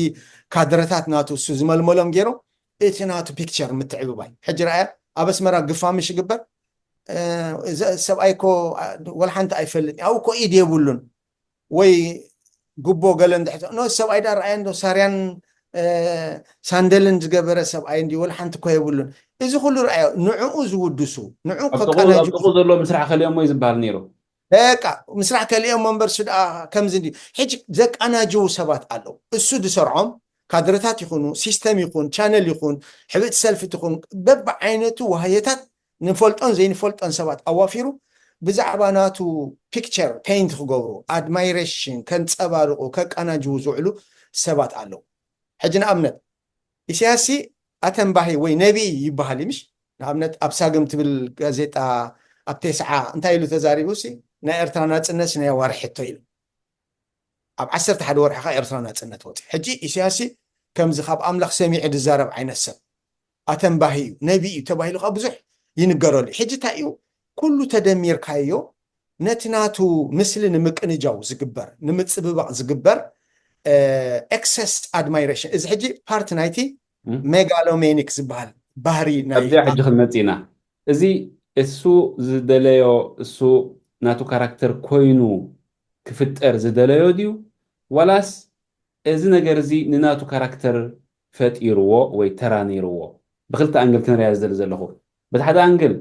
ካድረታት ናቱ እሱ ዝመልመሎም ገይሮም እቲ ናቱ ፒክቸር ምትዕብባይ። ሕጂ ረኣያ ኣብ ኣስመራ ግፋ ምሽ ይግበር፣ እዚ ሰብኣይ እኮ ወላ ሓንቲ ኣይፈልጥ፣ ኣብ እኮ ኢድ የብሉን ወይ ጉቦ ገለ እንድሕቶ ኖ ሰብኣይ ዳ ረኣየ እንዶ ሳርያን ሳንደልን ዝገበረ ሰብኣይ እንዲ ወላ ሓንቲ እኮ የብሉን። እዚ ኩሉ ረኣዮ ንዕኡ ዝውድሱ ንዕኡ ከቃናጅ ዘሎ ምስራሕ ከሊኦሞ እዩ ዝበሃል ነይሩ። በቃ ምስራሕ ከሊኦም መንበር ሱ ደኣ ከምዚ እንዲ ሕጂ ዘቃናጅው ሰባት ኣለዉ። እሱ ዝሰርዖም ካድረታት ይኹኑ ሲስተም ይኹን ቻነል ይኹን ሕብእቲ ሰልፊ ትኹን በብዓይነቱ ዋህየታት ንፈልጦን ዘይንፈልጦን ሰባት ኣዋፊሩ ብዛዕባ ናቱ ፒክቸር ፔይንት ክገብሩ ኣድማይሬሽን ከንፀባርቑ ከቃናጅዉ ዝውዕሉ ሰባት ኣለዉ። ሕጂ ንኣብነት ኢሳያስ ኣተንባሂ ወይ ነቢይ ይበሃል እዩ ምሽ? ንኣብነት ኣብ ሳግም ትብል ጋዜጣ ኣብ ቴስዓ እንታይ ኢሉ ተዛሪቡ ሲ ናይ ኤርትራ ናፅነት ናይ ኣዋርሕ ሕቶ ኢሉ ኣብ ዓሰርተ ሓደ ወርሒ ኸዓ ኤርትራ ናፅነት ወፂ። ሕጂ ኢሳያስ ከምዚ ካብ ኣምላኽ ሰሚዑ ዝዛረብ ዓይነት ሰብ ኣተንባሂ እዩ ነቢ እዩ ተባሂሉ ከዓ ብዙሕ ይንገረሉ። ሕጂ እንታይ እዩ ኩሉ ተደሚርካዮ ነቲ ናቱ ምስሊ ንምቅንጃው ዝግበር ንምፅብባቕ ዝግበር ኤክሰስ ኣድማይሬሽን። እዚ ሕጂ ፓርቲ ናይቲ ሜጋሎሜኒክ ዝበሃል ባህሪ ናይ ኣብዚኣ ሕጂ ክንመፅእ ኢና። እዚ እሱ ዝደለዮ እሱ ናቱ ካራክተር ኮይኑ ክፍጠር ዝደለዮ ድዩ ዋላስ እዚ ነገር እዚ ንናቱ ካራክተር ፈጢርዎ ወይ ተራ ነይርዎ? ብክልተ ኣንግል ክንሪያ ዝደሊ ዘለኹ። በቲ ሓደ ኣንግል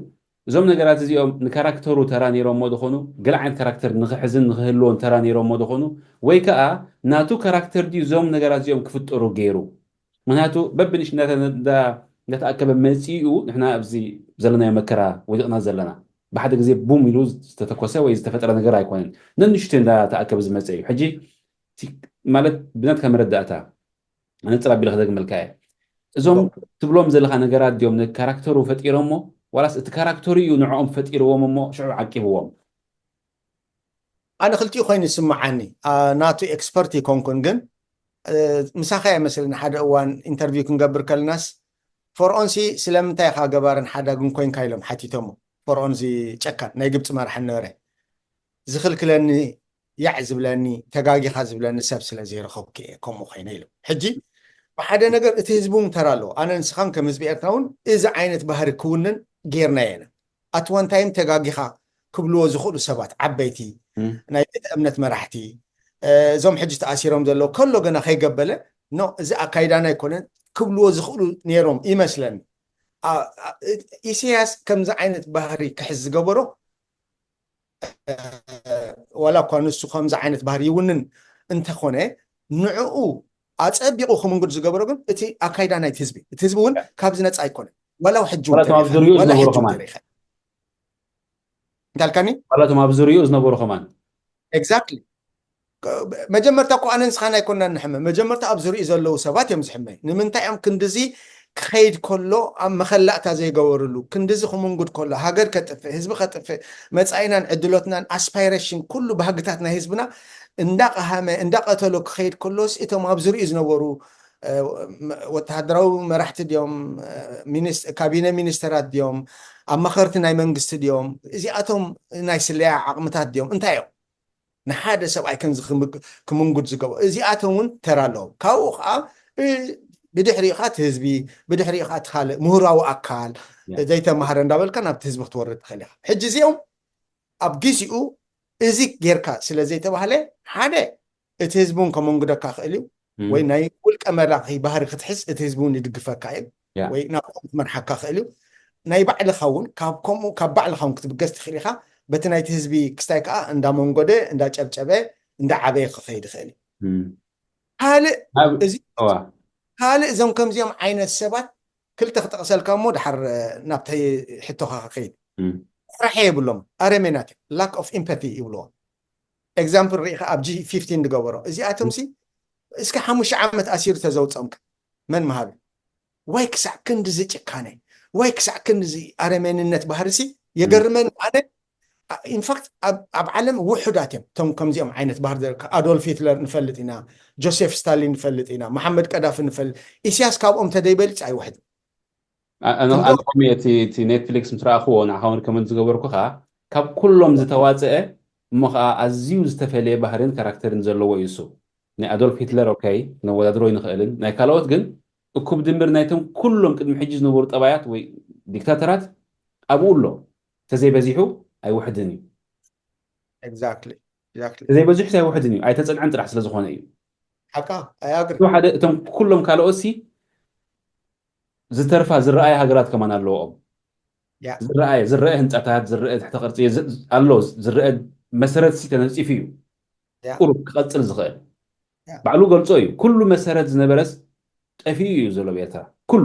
እዞም ነገራት እዚኦም ንካራክተሩ ተራ ነይሮሞ ዝኾኑ፣ ገለ ዓይነት ካራክተር ንክሕዝን ንክህልዎን ተራ ነይሮሞ ዝኾኑ፣ ወይ ከዓ ናቱ ካራክተር ድዩ እዞም ነገራት እዚኦም ክፍጠሩ ገይሩ? ምክንያቱ በብንሽ እንዳተኣከበ መፂኡ ንሕና ኣብዚ ዘለናዮ መከራ ወዲቕና ዘለና። ብሓደ ግዜ ቡም ኢሉ ዝተተኮሰ ወይ ዝተፈጠረ ነገር ኣይኮነን። ነንሽቱ እንዳተኣከበ ዝመፀ እዩ። ሕጂ ማለት ብናትካ መረዳእታ ኣነፅር ኣቢለ ክደግመልካ እየ። እዞም ትብሎም ዘለካ ነገራት ድዮም ንካራክተሩ ፈጢሮሞ ዋላስ እቲ ካራክተሩ እዩ ንዕኦም ፈጢርዎም እሞ ሽዑ ዓቂብዎም? ኣነ ክልቲኡ ኮይኑ ይስምዓኒ። ናቱ ኤክስፐርት ይኮንኩን ግን ምሳኻ እየ መስለኒ ሓደ እዋን ኢንተርቪው ክንገብር ከለናስ ፈርኦንሲ ስለምንታይ ኢኻ ገባርን ሓዳግን ኮንካ ኢሎም ሓቲቶሞ። ፈርኦን እዚ ጨካን ናይ ግብፂ መራሒ ነበረ ዝኽልክለኒ ያዕ ዝብለኒ ተጋጊኻ ዝብለኒ ሰብ ስለ ዘይረኸብኩ እየ ከምኡ ኮይነ ኢሉ። ሕጂ ብሓደ ነገር እቲ ህዝቢ እውን ተራ ኣለዎ። ኣነ ንስኻን ከም ህዝቢ ኤርትራ እውን እዚ ዓይነት ባህሪ ክውንን ጌርናዮ ኢና። ኣትዋንታይም ተጋጊኻ ክብልዎ ዝኽእሉ ሰባት ዓበይቲ ናይ ቤተ እምነት መራሕቲ እዞም ሕጂ ተኣሲሮም ዘለዉ ከሎ ገና ከይገበለ ኖ እዚ ኣካይዳና ኣይኮነን ክብልዎ ዝኽእሉ ነይሮም ይመስለኒ። ኢሳያስ ከምዚ ዓይነት ባህሪ ክሕዝ ዝገበሮ ዋላ እኳ ንሱ ከምዚ ዓይነት ባህሪ ይውንን እንተኾነ ንዕኡ ኣፀቢቑ ክምንጉድ ዝገበሮ ግን እቲ ኣካይዳ ናይቲ ህዝቢ እቲ ህዝቢ እውን ካብዚ ነፃ ኣይኮነ ዋላ ሕጂ ኣብ ዝሪኡ ዝነበሩ ከማን እንታልካኒ ዋላቶም ኣብ ዝሪኡ ዝነበሩ ከማን ኤግዛክትሊ መጀመርታ እኮ ኣነ ንስኻን ኣይኮናን ንሕመ መጀመርታ ኣብ ዝሪኡ ዘለዉ ሰባት እዮም ዝሕመ ንምንታይ እዮም ክንድዚ ክኸይድ ከሎ ኣብ መኸላእታ ዘይገበርሉ ክንድዚ ክምንጉድ ከሎ ሃገር ከጥፍእ ህዝቢ ከጥፍእ መፃኢናን ዕድሎትናን ኣስፓይሬሽን ኩሉ ባህግታት ናይ ህዝብና እንዳቀሃመ እንዳቀተሎ ክኸይድ ከሎስ እቶም ኣብ ዝሪኡ ዝነበሩ ወተሃደራዊ መራሕቲ ድዮም ካቢነ ሚኒስተራት ድዮም ኣማኸርቲ ናይ መንግስቲ ድዮም እዚኣቶም ናይ ስለያ ዓቕምታት ድዮም እንታይ እዮም ንሓደ ሰብኣይ ከምዚ ክምንጉድ ዝገበሩ እዚኣቶም እውን ተራ ኣለዎም ካብኡ ከዓ ብድሕሪኡ ከዓ እቲ ህዝቢ ብድሕሪኡ ከዓ እቲ ካልእ ምሁራዊ ኣካል ዘይተማሃረ እንዳበልካ ናብቲ ህዝቢ ክትወርድ ትኽእል ኢኻ ሕጂ እዚኦም ኣብ ግዜኡ እዚ ጌርካ ስለ ዘይተባህለ ሓደ እቲ ህዝቢ እውን ከመንጉደካ ክእል እዩ ወይ ናይ ውልቀ መላኺ ባህሪ ክትሕዝ እቲ ህዝቢ እውን ይድግፈካ እዩ ወይ ናብ ከምኡ ክመርሓካ ክእል እዩ ናይ ባዕልኻ እውን ካብ ከምኡ ካብ ባዕልኻ እውን ክትብገስ ትኽእል ኢኻ በቲ ናይቲ ህዝቢ ክስታይ ከዓ እንዳመንጎደ እንዳጨብጨበ እንዳዓበየ ክኸይድ ይኽእል እዩ ካልእ እዚ ካልእ እዞም ከምዚኦም ዓይነት ሰባት ክልተ ክጠቕሰልካ እሞ ድሓር ናብቲ ሕቶኻ ክኸይድ ርሓ የብሎም ኣረሜናት እዮም lack of empathy ይብልዎ example ርኢኻ ኣብ G fifteen ዝገበሮ እዚኣቶም ሲ እስከ ሓሙሽተ ዓመት ኣሲሩ ተዘውፀምካ መን መሃቢ ዋይ ክሳዕ ክንድዚ ጭካነ ዋይ ክሳዕ ክንድዚ ኣረሜንነት ባህሪ ሲ የገርመኒ ኣነ ኢንፋክት ኣብ ዓለም ውሑዳት እዮም እቶም ከምዚኦም ዓይነት ባህር ዘ ኣዶልፍ ሂትለር ንፈልጥ ኢና፣ ጆሴፍ ስታሊን ንፈልጥ ኢና፣ መሓመድ ቀዳፊ ንፈልጥ። ኢሳያስ ካብኦም ተደይበልፅ ኣይውሕድን። ኣነ እቲ ኔትፍሊክስ ምስ ረኣኽዎ ንዓኻ እውን ኮመንት ዝገበርኩኻ ካብ ኩሎም ዝተዋፅአ እሞ ከዓ ኣዝዩ ዝተፈለየ ባህርን ካራክተርን ዘለዎ እዩ እሱ። ናይ ኣዶልፍ ሂትለር ኦኬ ክነወዳድሮ ይንኽእልን ናይ ካልኦት ግን እኩብ ድምር ናይቶም ኩሎም ቅድሚ ሕጂ ዝነበሩ ጠባያት ወይ ዲክታተራት ኣብኡ ኣሎ። ተዘይበዚሑ ኣይውሕድን እዩ። Exactly. ተዘይበዚሑ ኣይውሕድን እዩ። ኣይተፀንዐን ጥራሕ ስለዝኾነ እዩ። ሓቃ ኣያግሪ ሓደ እቶም ኩሎም ካልኦት ሲ ዝተርፋ ዝረኣየ ሃገራት ከማን ኣለዎም። ዝረኣየ ዝረአ ህንፃታት ዝረአ ትሕተ ቅርፂ ኣሎ። ዝረአ መሰረት ሲ ተነፂፉ እዩ ቁሩብ ክቐፅል ዝኽእል። ባዕሉ ገልጾ እዩ። ኩሉ መሰረት ዝነበረስ ጠፊኡ እዩ ዘሎ ኤርትራ ኩሉ።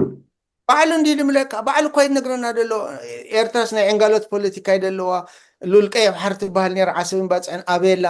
ባዕሉ እንዲ ድምለካ ባዕሉ እኳ ይነግረና ደሎ። ኤርትራስ ናይ ዕንጋሎት ፖለቲካ ይደለዋ፣ ሉል ቀይሕ ባሕሪ ትበሃል ነራ ዓሰብን ባፅዕን ኣበየላ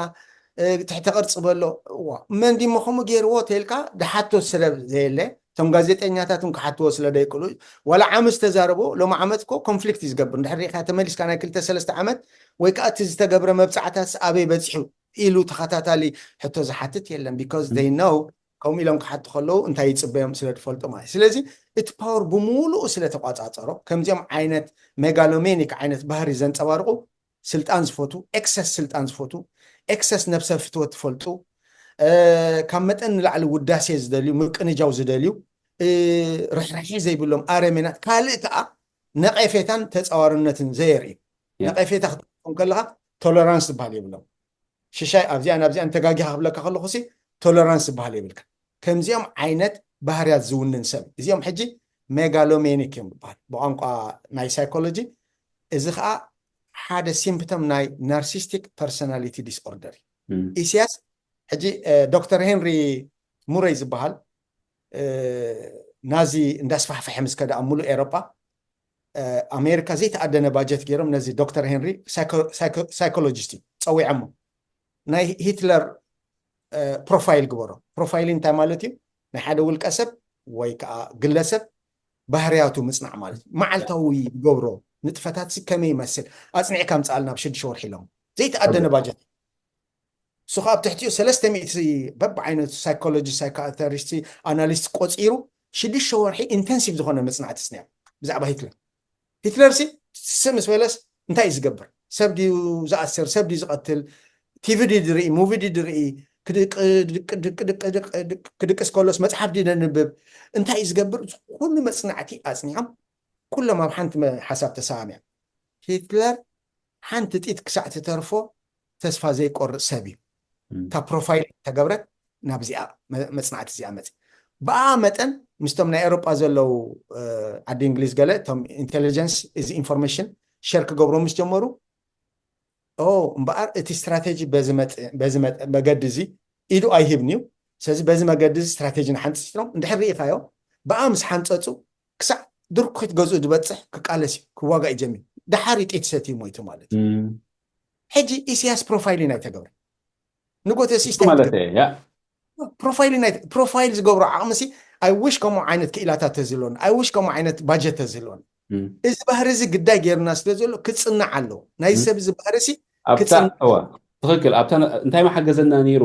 ትሕተ ቅርፂ በሎ። እዋ መንዲ እሞ ከምኡ ገይርዎ ተልካ ድሓቶ ስለብ ዘየለ እቶም ጋዜጠኛታት እውን ክሓትዎ ስለ ደይክእሉ ዋላ ዓመት ዝተዛረቦ ሎም ዓመት እኮ ኮንፍሊክት እዩ ዝገብር። እንድሕር ሪኢካ ተመሊስካ ናይ ክልተ ሰለስተ ዓመት ወይ ከዓ እቲ ዝተገብረ መብፃዕታት ኣበይ በፂሑ ኢሉ ተኸታታሊ ሕቶ ዝሓትት የለን። Because they know ከምኡ ኢሎም ክሓቱ ከለዉ እንታይ ይፅበዮም ስለ ዝፈልጡ ማለት። ስለዚ እቲ ፓወር ብምሉኡ ስለ ተቋፃፀሮ ከምዚኦም ዓይነት ሜጋሎሜኒክ ዓይነት ባህሪ ዘንፀባርቁ ስልጣን ዝፈቱ፣ ኤክሰስ ስልጣን ዝፈቱ፣ ኤክሰስ ነብሰ ፍትወት ዝፈልጡ፣ ካብ መጠን ንላዕሊ ውዳሴ ዝደልዩ፣ ምቅንጃው ዝደልዩ፣ ርሕራሒ ዘይብሎም ኣረሜናት፣ ካልእ ከዓ ነቐፌታን ተፃዋርነትን ዘየርእዩ። ነቐፌታ ክትጥቀም ከለካ ቶለራንስ ዝበሃል የብሎም። ሽሻይ ኣብዚኣ ናብዚኣ እንተጋጊኻ ክብለካ ከለኹ ሲ ቶለራንስ ዝበሃል የብልካ። ከምዚኦም ዓይነት ባህርያት ዝውንን ሰብ እዚኦም ሕጂ ሜጋሎሜኒክ እዮም ዝበሃል ብቋንቋ ናይ ሳይኮሎጂ። እዚ ከዓ ሓደ ሲምፕቶም ናይ ናርሲስቲክ ፐርሶናሊቲ ዲስኦርደር እዩ። ኢሳያስ ሕጂ ዶክተር ሄንሪ ሙረይ ዝበሃል ናዚ እንዳስፋሕፈሐ ምስ ከደ ኣብ ሙሉእ ኤሮጳ ኣሜሪካ ዘይተኣደነ ባጀት ገይሮም ነዚ ዶክተር ሄንሪ ሳይኮሎጂስት እዩ ፀዊዖሞ ናይ ሂትለር ፕሮፋይል ግበሮ። ፕሮፋይል እንታይ ማለት እዩ? ናይ ሓደ ውልቀ ሰብ ወይ ከዓ ግለሰብ ባህርያቱ ምፅናዕ ማለት እዩ። መዓልታዊ ዝገብሮ ንጥፈታት ከመይ ይመስል ኣፅኒዕካ ምፅኣልና ብሽዱሽተ ወርሒ ኢሎም ዘይተኣደነ ባጀት እሱ ከዓ ኣብ ትሕቲኡ ሰለስተ ሚእቲ በብዓይነቱ ሳይኮሎጂ ሳይካተሪስት ኣናሊስት ቆፂሩ ሽዱሽተ ወርሒ ኢንተንሲቭ ዝኾነ መፅናዕቲ ስኒያ ብዛዕባ ሂትለር። ሂትለር ሲ ስም ምስ በለስ እንታይ እዩ ዝገብር? ሰብ ድዩ ዝኣስር? ሰብ ድዩ ዝቐትል? ቲቪ ድዩ ድርኢ? ሙቪ ድዩ ድርኢ? ክድቅስ ከሎስ መፅሓፍ ድዩ ደንብብ? እንታይ እዩ ዝገብር? ኩሉ መፅናዕቲ ኣፅኒዖም ኩሎም ኣብ ሓንቲ ሓሳብ ተሰማሚዖም። ሂትለር ሓንቲ ጢት ክሳዕ ትተርፎ ተስፋ ዘይቆርፅ ሰብ እዩ። እታ ፕሮፋይል ተገብረት ናብዚኣ መፅናዕቲ እዚኣ መፅ ብኣ መጠን ምስቶም ናይ ኤሮጳ ዘለዉ ዓዲ እንግሊዝ ገለ እቶም ኢንቴሊጀንስ እዚ ኢንፎርሜሽን ሸር ክገብሩ ምስ ጀመሩ እምበኣር እቲ ስትራቴጂ በዚ መገዲ እዚ ኢዱ ኣይህብን እዩ። ስለዚ በዚ መገዲ እዚ ስትራቴጂ ንሓንፅፅሮም እንድሕር ርኢኻዮ ብኣ ምስ ሓንፀፁ ክሳዕ ድርኩት ገዝኡ ዝበፅሕ ክቃለስ እዩ ክዋጋእ ይጀምር። ደሓር ጢት ሰትዩ ሞይቱ ማለት እዩ። ሕጂ ኢሳያስ ፕሮፋይሊን ኣይተገብረ ንጎተ ሲስታይ ማለት እየ። ያ ፕሮፋይል ናይ ፕሮፋይል ዝገብሮ ዓቕሚ ሲ ኣይ ዊሽ ከምኡ ዓይነት ክኢላታት ተዝህልወና ኣይ ዊሽ ከምኡ ዓይነት ባጀት ተዝህልወና። እዚ ባህሪ እዚ ግዳይ ገይርና ስለ ዘሎ ክፅናዕ ኣለዎ። ናይ ሰብ እዚ ባህሪ ሲ ኣብታ እዋ ትኽክል ኣብታ እንታይ መሓገዘና ነይሩ?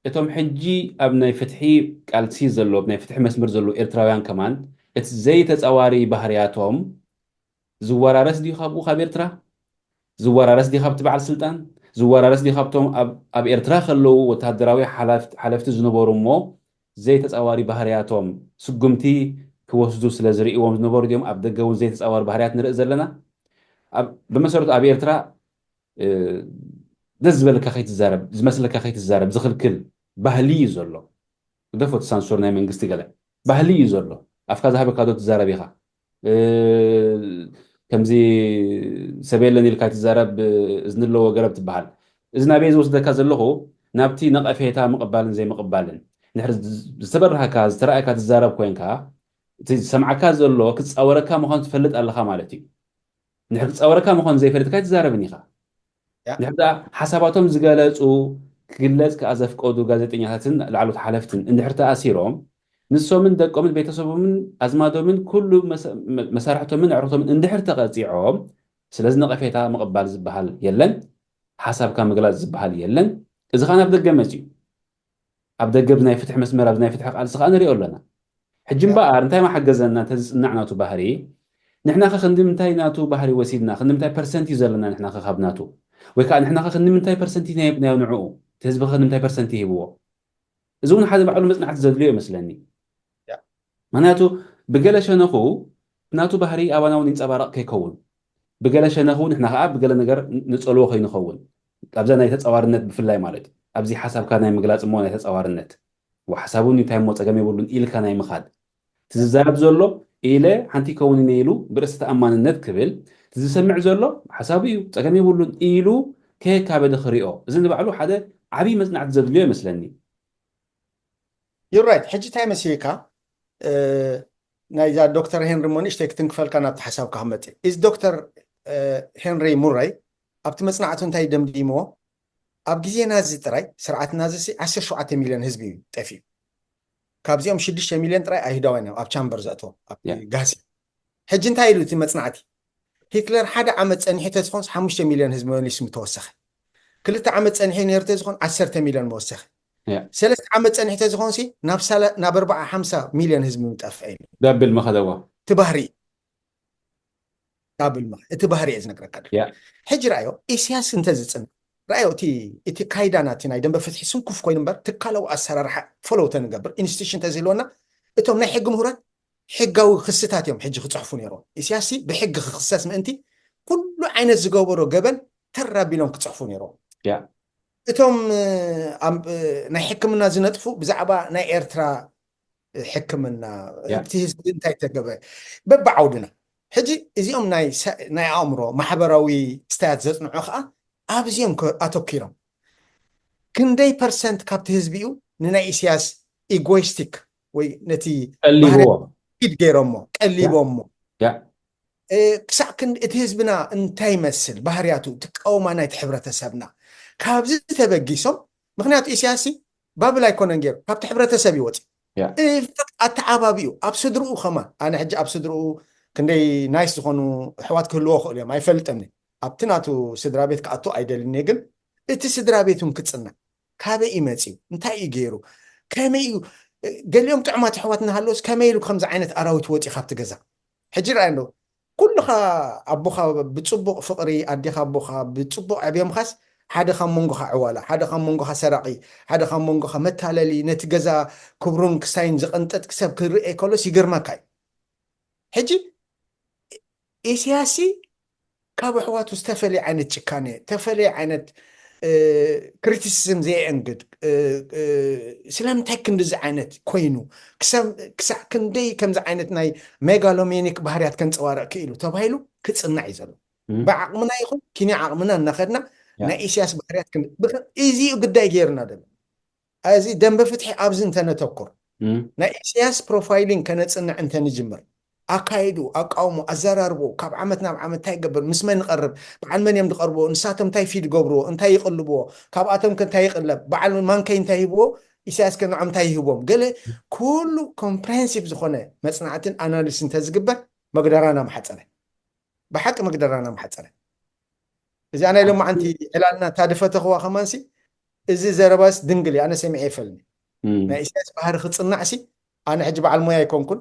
እቶም ሕጂ ኣብ ናይ ፍትሒ ቃልሲ ዘለዉ ናይ ፍትሒ መስመር ዘለዉ ኤርትራውያን ከማን እቲ ዘይተፃዋሪ ባህርያቶም ዝወራረስ ድዩ ካብኡ ካብ ኤርትራ? ዝወራረስ ድዩ ካብቲ በዓል ስልጣን? ዝወራረስ ድዩ ካብቶም ኣብ ኤርትራ ከለዉ ወተሃደራዊ ሓለፍቲ ዝነበሩ እሞ ዘይተፃዋሪ ባህርያቶም ስጉምቲ ክወስዱ ስለ ዝርእዎም ዝነበሩ ድዮም ኣብ ደገ እውን ዘይተፃዋሪ ባህርያት ንርኢ ዘለና? ብመሰረቱ ኣብ ኤርትራ ደስ ዝበለካ ከይትዛረብ ዝመስለካ ከይትዛረብ ዝኽልክል ባህሊ እዩ ዘሎ። ግደፎ እቲ ሳንሱር ናይ መንግስቲ ገለ ባህሊ እዩ ዘሎ። ኣፍካ ዝሃበካ ዶ ትዛረብ ኢኻ? ከምዚ ሰብ የለን ኢልካ ትዛረብ እዝኒ ኣለዎ ገረብ ትበሃል። እዚ ናበይ ዝወስደካ ዘለኹ ናብቲ ነቐፌታ ምቕባልን ዘይምቕባልን። እንድሕር ዝተበራህካ ዝተረኣየካ ትዛረብ ኮንካ እቲ ዝሰምዓካ ዘሎ ክፃወረካ ምዃኑ ትፈልጥ ኣለኻ ማለት እዩ። እንድሕር ክፃወረካ ምዃኑ ዘይፈልጥካ ኣይትዛረብን ኢኻ። እንድሕር ደኣ ሓሳባቶም ዝገለፁ ክግለፅ ከዓ ዘፍቀዱ ጋዜጠኛታትን ላዕሎት ሓለፍትን እንድሕር ተኣሲሮም ንሶምን ደቆምን ቤተሰቦምን ኣዝማዶምን ኩሉ መሳርሕቶምን ኣዕሩኽቶምን እንድሕር ተቐፂዖም ስለዚ ነቐፌታ ምቕባል ዝበሃል የለን፣ ሓሳብካ ምግላፅ ዝበሃል የለን። እዚ ከዓ ናብ ደገ መፅዩ። ኣብ ደገ ብናይ ፍትሒ መስመር፣ ኣብዚ ናይ ፍትሒ ቃልሲ ከዓ ንሪኦ ኣለና። ሕጂ እምበኣር እንታይ ማሓገዘና እንተዝፅናዕ ናቱ ባህሪ? ንሕናኸ ክንዲ ምንታይ ናቱ ባህሪ ወሲድና? ክንዲ ምንታይ ፐርሰንት እዩ ዘለና ንሕናኸ ካብ ናቱ? ወይ ከዓ ንሕናኸ ክንዲ ምንታይ ፐርሰንት እዩ ናይ ናይ ንዕኡ? እቲ ህዝቢ ክንዲ ምንታይ ፐርሰንት ይህብዎ? እዚ እውን ሓደ ባዕሉ መፅናዕቲ ዘድልዮ ይመስለኒ። ምክንያቱ ብገለ ሸነኹ ናቱ ባህሪ ኣባና እውን ይንፀባረቕ ከይከውን፣ ብገለ ሸነኹ ንሕና ከዓ ብገለ ነገር ንፀልዎ ከይንኸውን፣ ኣብዛ ናይ ተፃዋርነት ብፍላይ ማለት እዩ። ኣብዚ ሓሳብካ ናይ ምግላፅ እሞ ናይ ተፃዋርነት ሓሳቡ እንታይ እሞ ፀገም የብሉን ኢልካ ናይ ምኻድ፣ እቲ ዝዛረብ ዘሎ ኢለ ሓንቲ ይከውን ኢነ ኢሉ ብርእሲ ተኣማንነት ክብል፣ እቲ ዝሰምዕ ዘሎ ሓሳቡ እዩ ፀገም የብሉን ኢሉ ከየካበደ ክሪኦ፣ እዚ ንባዕሉ ሓደ ዓብዪ መፅናዕቲ ዘድልዮ ይመስለኒ። You're right። ሕጂ እንታይ መሲልካ ናይዛ ዶክተር ሄንሪ ሞ ንእሽተይ ክትንክፈልካ ናብቲ ሓሳብካ ክመፅእ እዚ ዶክተር ሄንሪ ሙረይ ኣብቲ መፅናዕቱ እንታይ ደምዲምዎ? ኣብ ግዜና እዚ ጥራይ ስርዓትና እዚ ዓሰርተ ሸውዓተ ሚልዮን ህዝቢ እዩ ጠፊኡ። ካብዚኦም ሽዱሽተ ሚልዮን ጥራይ ኣይሁዳውያን እዮም ኣብ ቻምበር ዘእትዎም ኣብ ጋሲ። ሕጂ እንታይ ኢሉ እቲ መፅናዕቲ? ሂትለር ሓደ ዓመት ፀኒሑ ተዝኾንስ ሓሙሽተ ሚልዮን ህዝቢ መሊሱ ምተወሰኸ። ክልተ ዓመት ፀኒሑ ነይሩ ተዝኾን ዓሰርተ ሚልዮን መወሰኸ። ሰለስተ ዓመት ፀኒሑ ተዝኾንሲ ናብ ኣርባዓ ሓምሳ ሚልዮን ህዝቢ ምጠፍአ እዩ። ዳብል መኸደዋ እቲ ባህሪ ዳብል መኸ እቲ ባህሪ እየ ዝነግረካ። ሕጂ ራዮ ኢስያስ እንተዝፅን ራዮ እቲ ካይዳና እቲ ናይ ደንበ ፍትሒ ስንኩፍ ኮይኑ እምበር ትካላዊ ኣሰራርሓ ፈለው ተንገብር ኢንስቲቱሽን ተዝህልወና እቶም ናይ ሕጊ ምሁራት ሕጋዊ ክስታት እዮም ሕጂ ክፅሕፉ ነይሮም። ኢስያስ ብሕጊ ክክሰስ ምእንቲ ኩሉ ዓይነት ዝገበሮ ገበን ተር ኣቢሎም ክፅሕፉ ነይሮም። እቶም ናይ ሕክምና ዝነጥፉ ብዛዕባ ናይ ኤርትራ ሕክምና እቲ ህዝቢ እንታይ ተገበ በብዓውድና ሕጂ እዚኦም ናይ ኣእምሮ ማሕበራዊ ክስታያት ዘፅንዑ ከዓ ኣብዚኦም ኣተኪሮም ክንደይ ፐርሰንት ካብቲ ህዝቢ እዩ ንናይ ኢስያስ ኢጎይስቲክ ወይ ነቲ ኢድ ገይሮሞ ቀሊቦሞ ክሳዕ ክንዲ እቲ ህዝብና እንታይ ይመስል ባህርያቱ ትቃወማ ናይቲ ሕብረተሰብና ካብዚ ተበጊሶም ምክንያቱ ኢስያስ ባብል ኣይኮነን ገይሩ ካብቲ ሕብረተሰብ ይወፅ ኣተዓባቢኡ ኣብ ስድርኡ ከማን ኣነ ሕጂ ኣብ ስድርኡ ክንደይ ናይስ ዝኾኑ ኣሕዋት ክህልዎ ክእሉ እዮም ኣይፈልጥም ኣብቲ ናቱ ስድራ ቤት ክኣቱ ኣይደልን ግን እቲ ስድራ ቤቱን ክፅናዕ ካበይ እዩ መፅዩ እንታይ እዩ ገይሩ ከመይ እዩ ገሊኦም ጥዑማት ኣሕዋት እናሃለዎስ ከመይ ኢሉ ከምዚ ዓይነት ኣራዊት ወፂ ካብቲ ገዛ ሕጂ ርኣይ ኣለዉ ኩልኻ ኣቦኻ ብፅቡቕ ፍቕሪ ኣዴኻ ኣቦኻ ብፅቡቕ ዕብዮምኻስ ሓደ ካብ መንጎኻ ዕዋላ ሓደ ካብ መንጎኻ ሰራቒ ሓደ ካብ መንጎኻ መታለሊ ነቲ ገዛ ክብሩን ክሳይን ዝቐንጠጥ ክሰብ ክርእ ከሎስ ይገርመካ እዩ ሕጂ ኢስያሲ ካብ ኣሕዋቱ ዝተፈለየ ዓይነት ጭካነ ተፈለየ ዓይነት ክሪቲሲዝም ዘየእንግድ ስለምንታይ ክንድዚ ዓይነት ኮይኑ ክሳዕ ክንደይ ከምዚ ዓይነት ናይ ሜጋሎሜኒክ ባህርያት ከንፀባርቕ ክኢሉ ተባሂሉ ክፅናዕ እዩ ዘሎ ብዓቕምና ይኹን ኪኒ ዓቕምና እናኸድና ናይ ኢስያስ ባህርያት እዚኡ ግዳይ ገይርና ዘሎ እዚ ደንበ ፍትሒ ኣብዚ እንተነተኩር ናይ ኢስያስ ፕሮፋይሊንግ ከነፅንዕ እንተንጅምር ኣካይዱ ኣቃውሞ ኣዘራርቦ ካብ ዓመት ናብ ዓመት እንታይ ይገብር ምስ መን ይቐርብ በዓል መን እዮም ዝቐርብዎ ንሳቶም እንታይ ፊድ ገብርዎ እንታይ ይቕልብዎ ካብኣቶም ከ እንታይ ይቕለብ በዓል ማንከይ እንታይ ይህብዎ ኢሳያስ ከ ንዖም እንታይ ይህቦም ገለ ኩሉ ኮምፕሬንሲቭ ዝኾነ መፅናዕትን ኣናሊስ እንተዝግበር መግደራና ምሓፀረ ብሓቂ መግደራና ምሓፀረ እዚኣ ናይ ሎማዓንቲ ዕላልና እታ ዝፈተኽዋ ከማንሲ እዚ ዘረባስ ድንግል እዩ ኣነ ሰሚዐ ይፈልኒ ናይ ኢሳያስ ባህሪ ክፅናዕሲ ኣነ ሕጂ በዓል ሞያ ኣይኮንኩን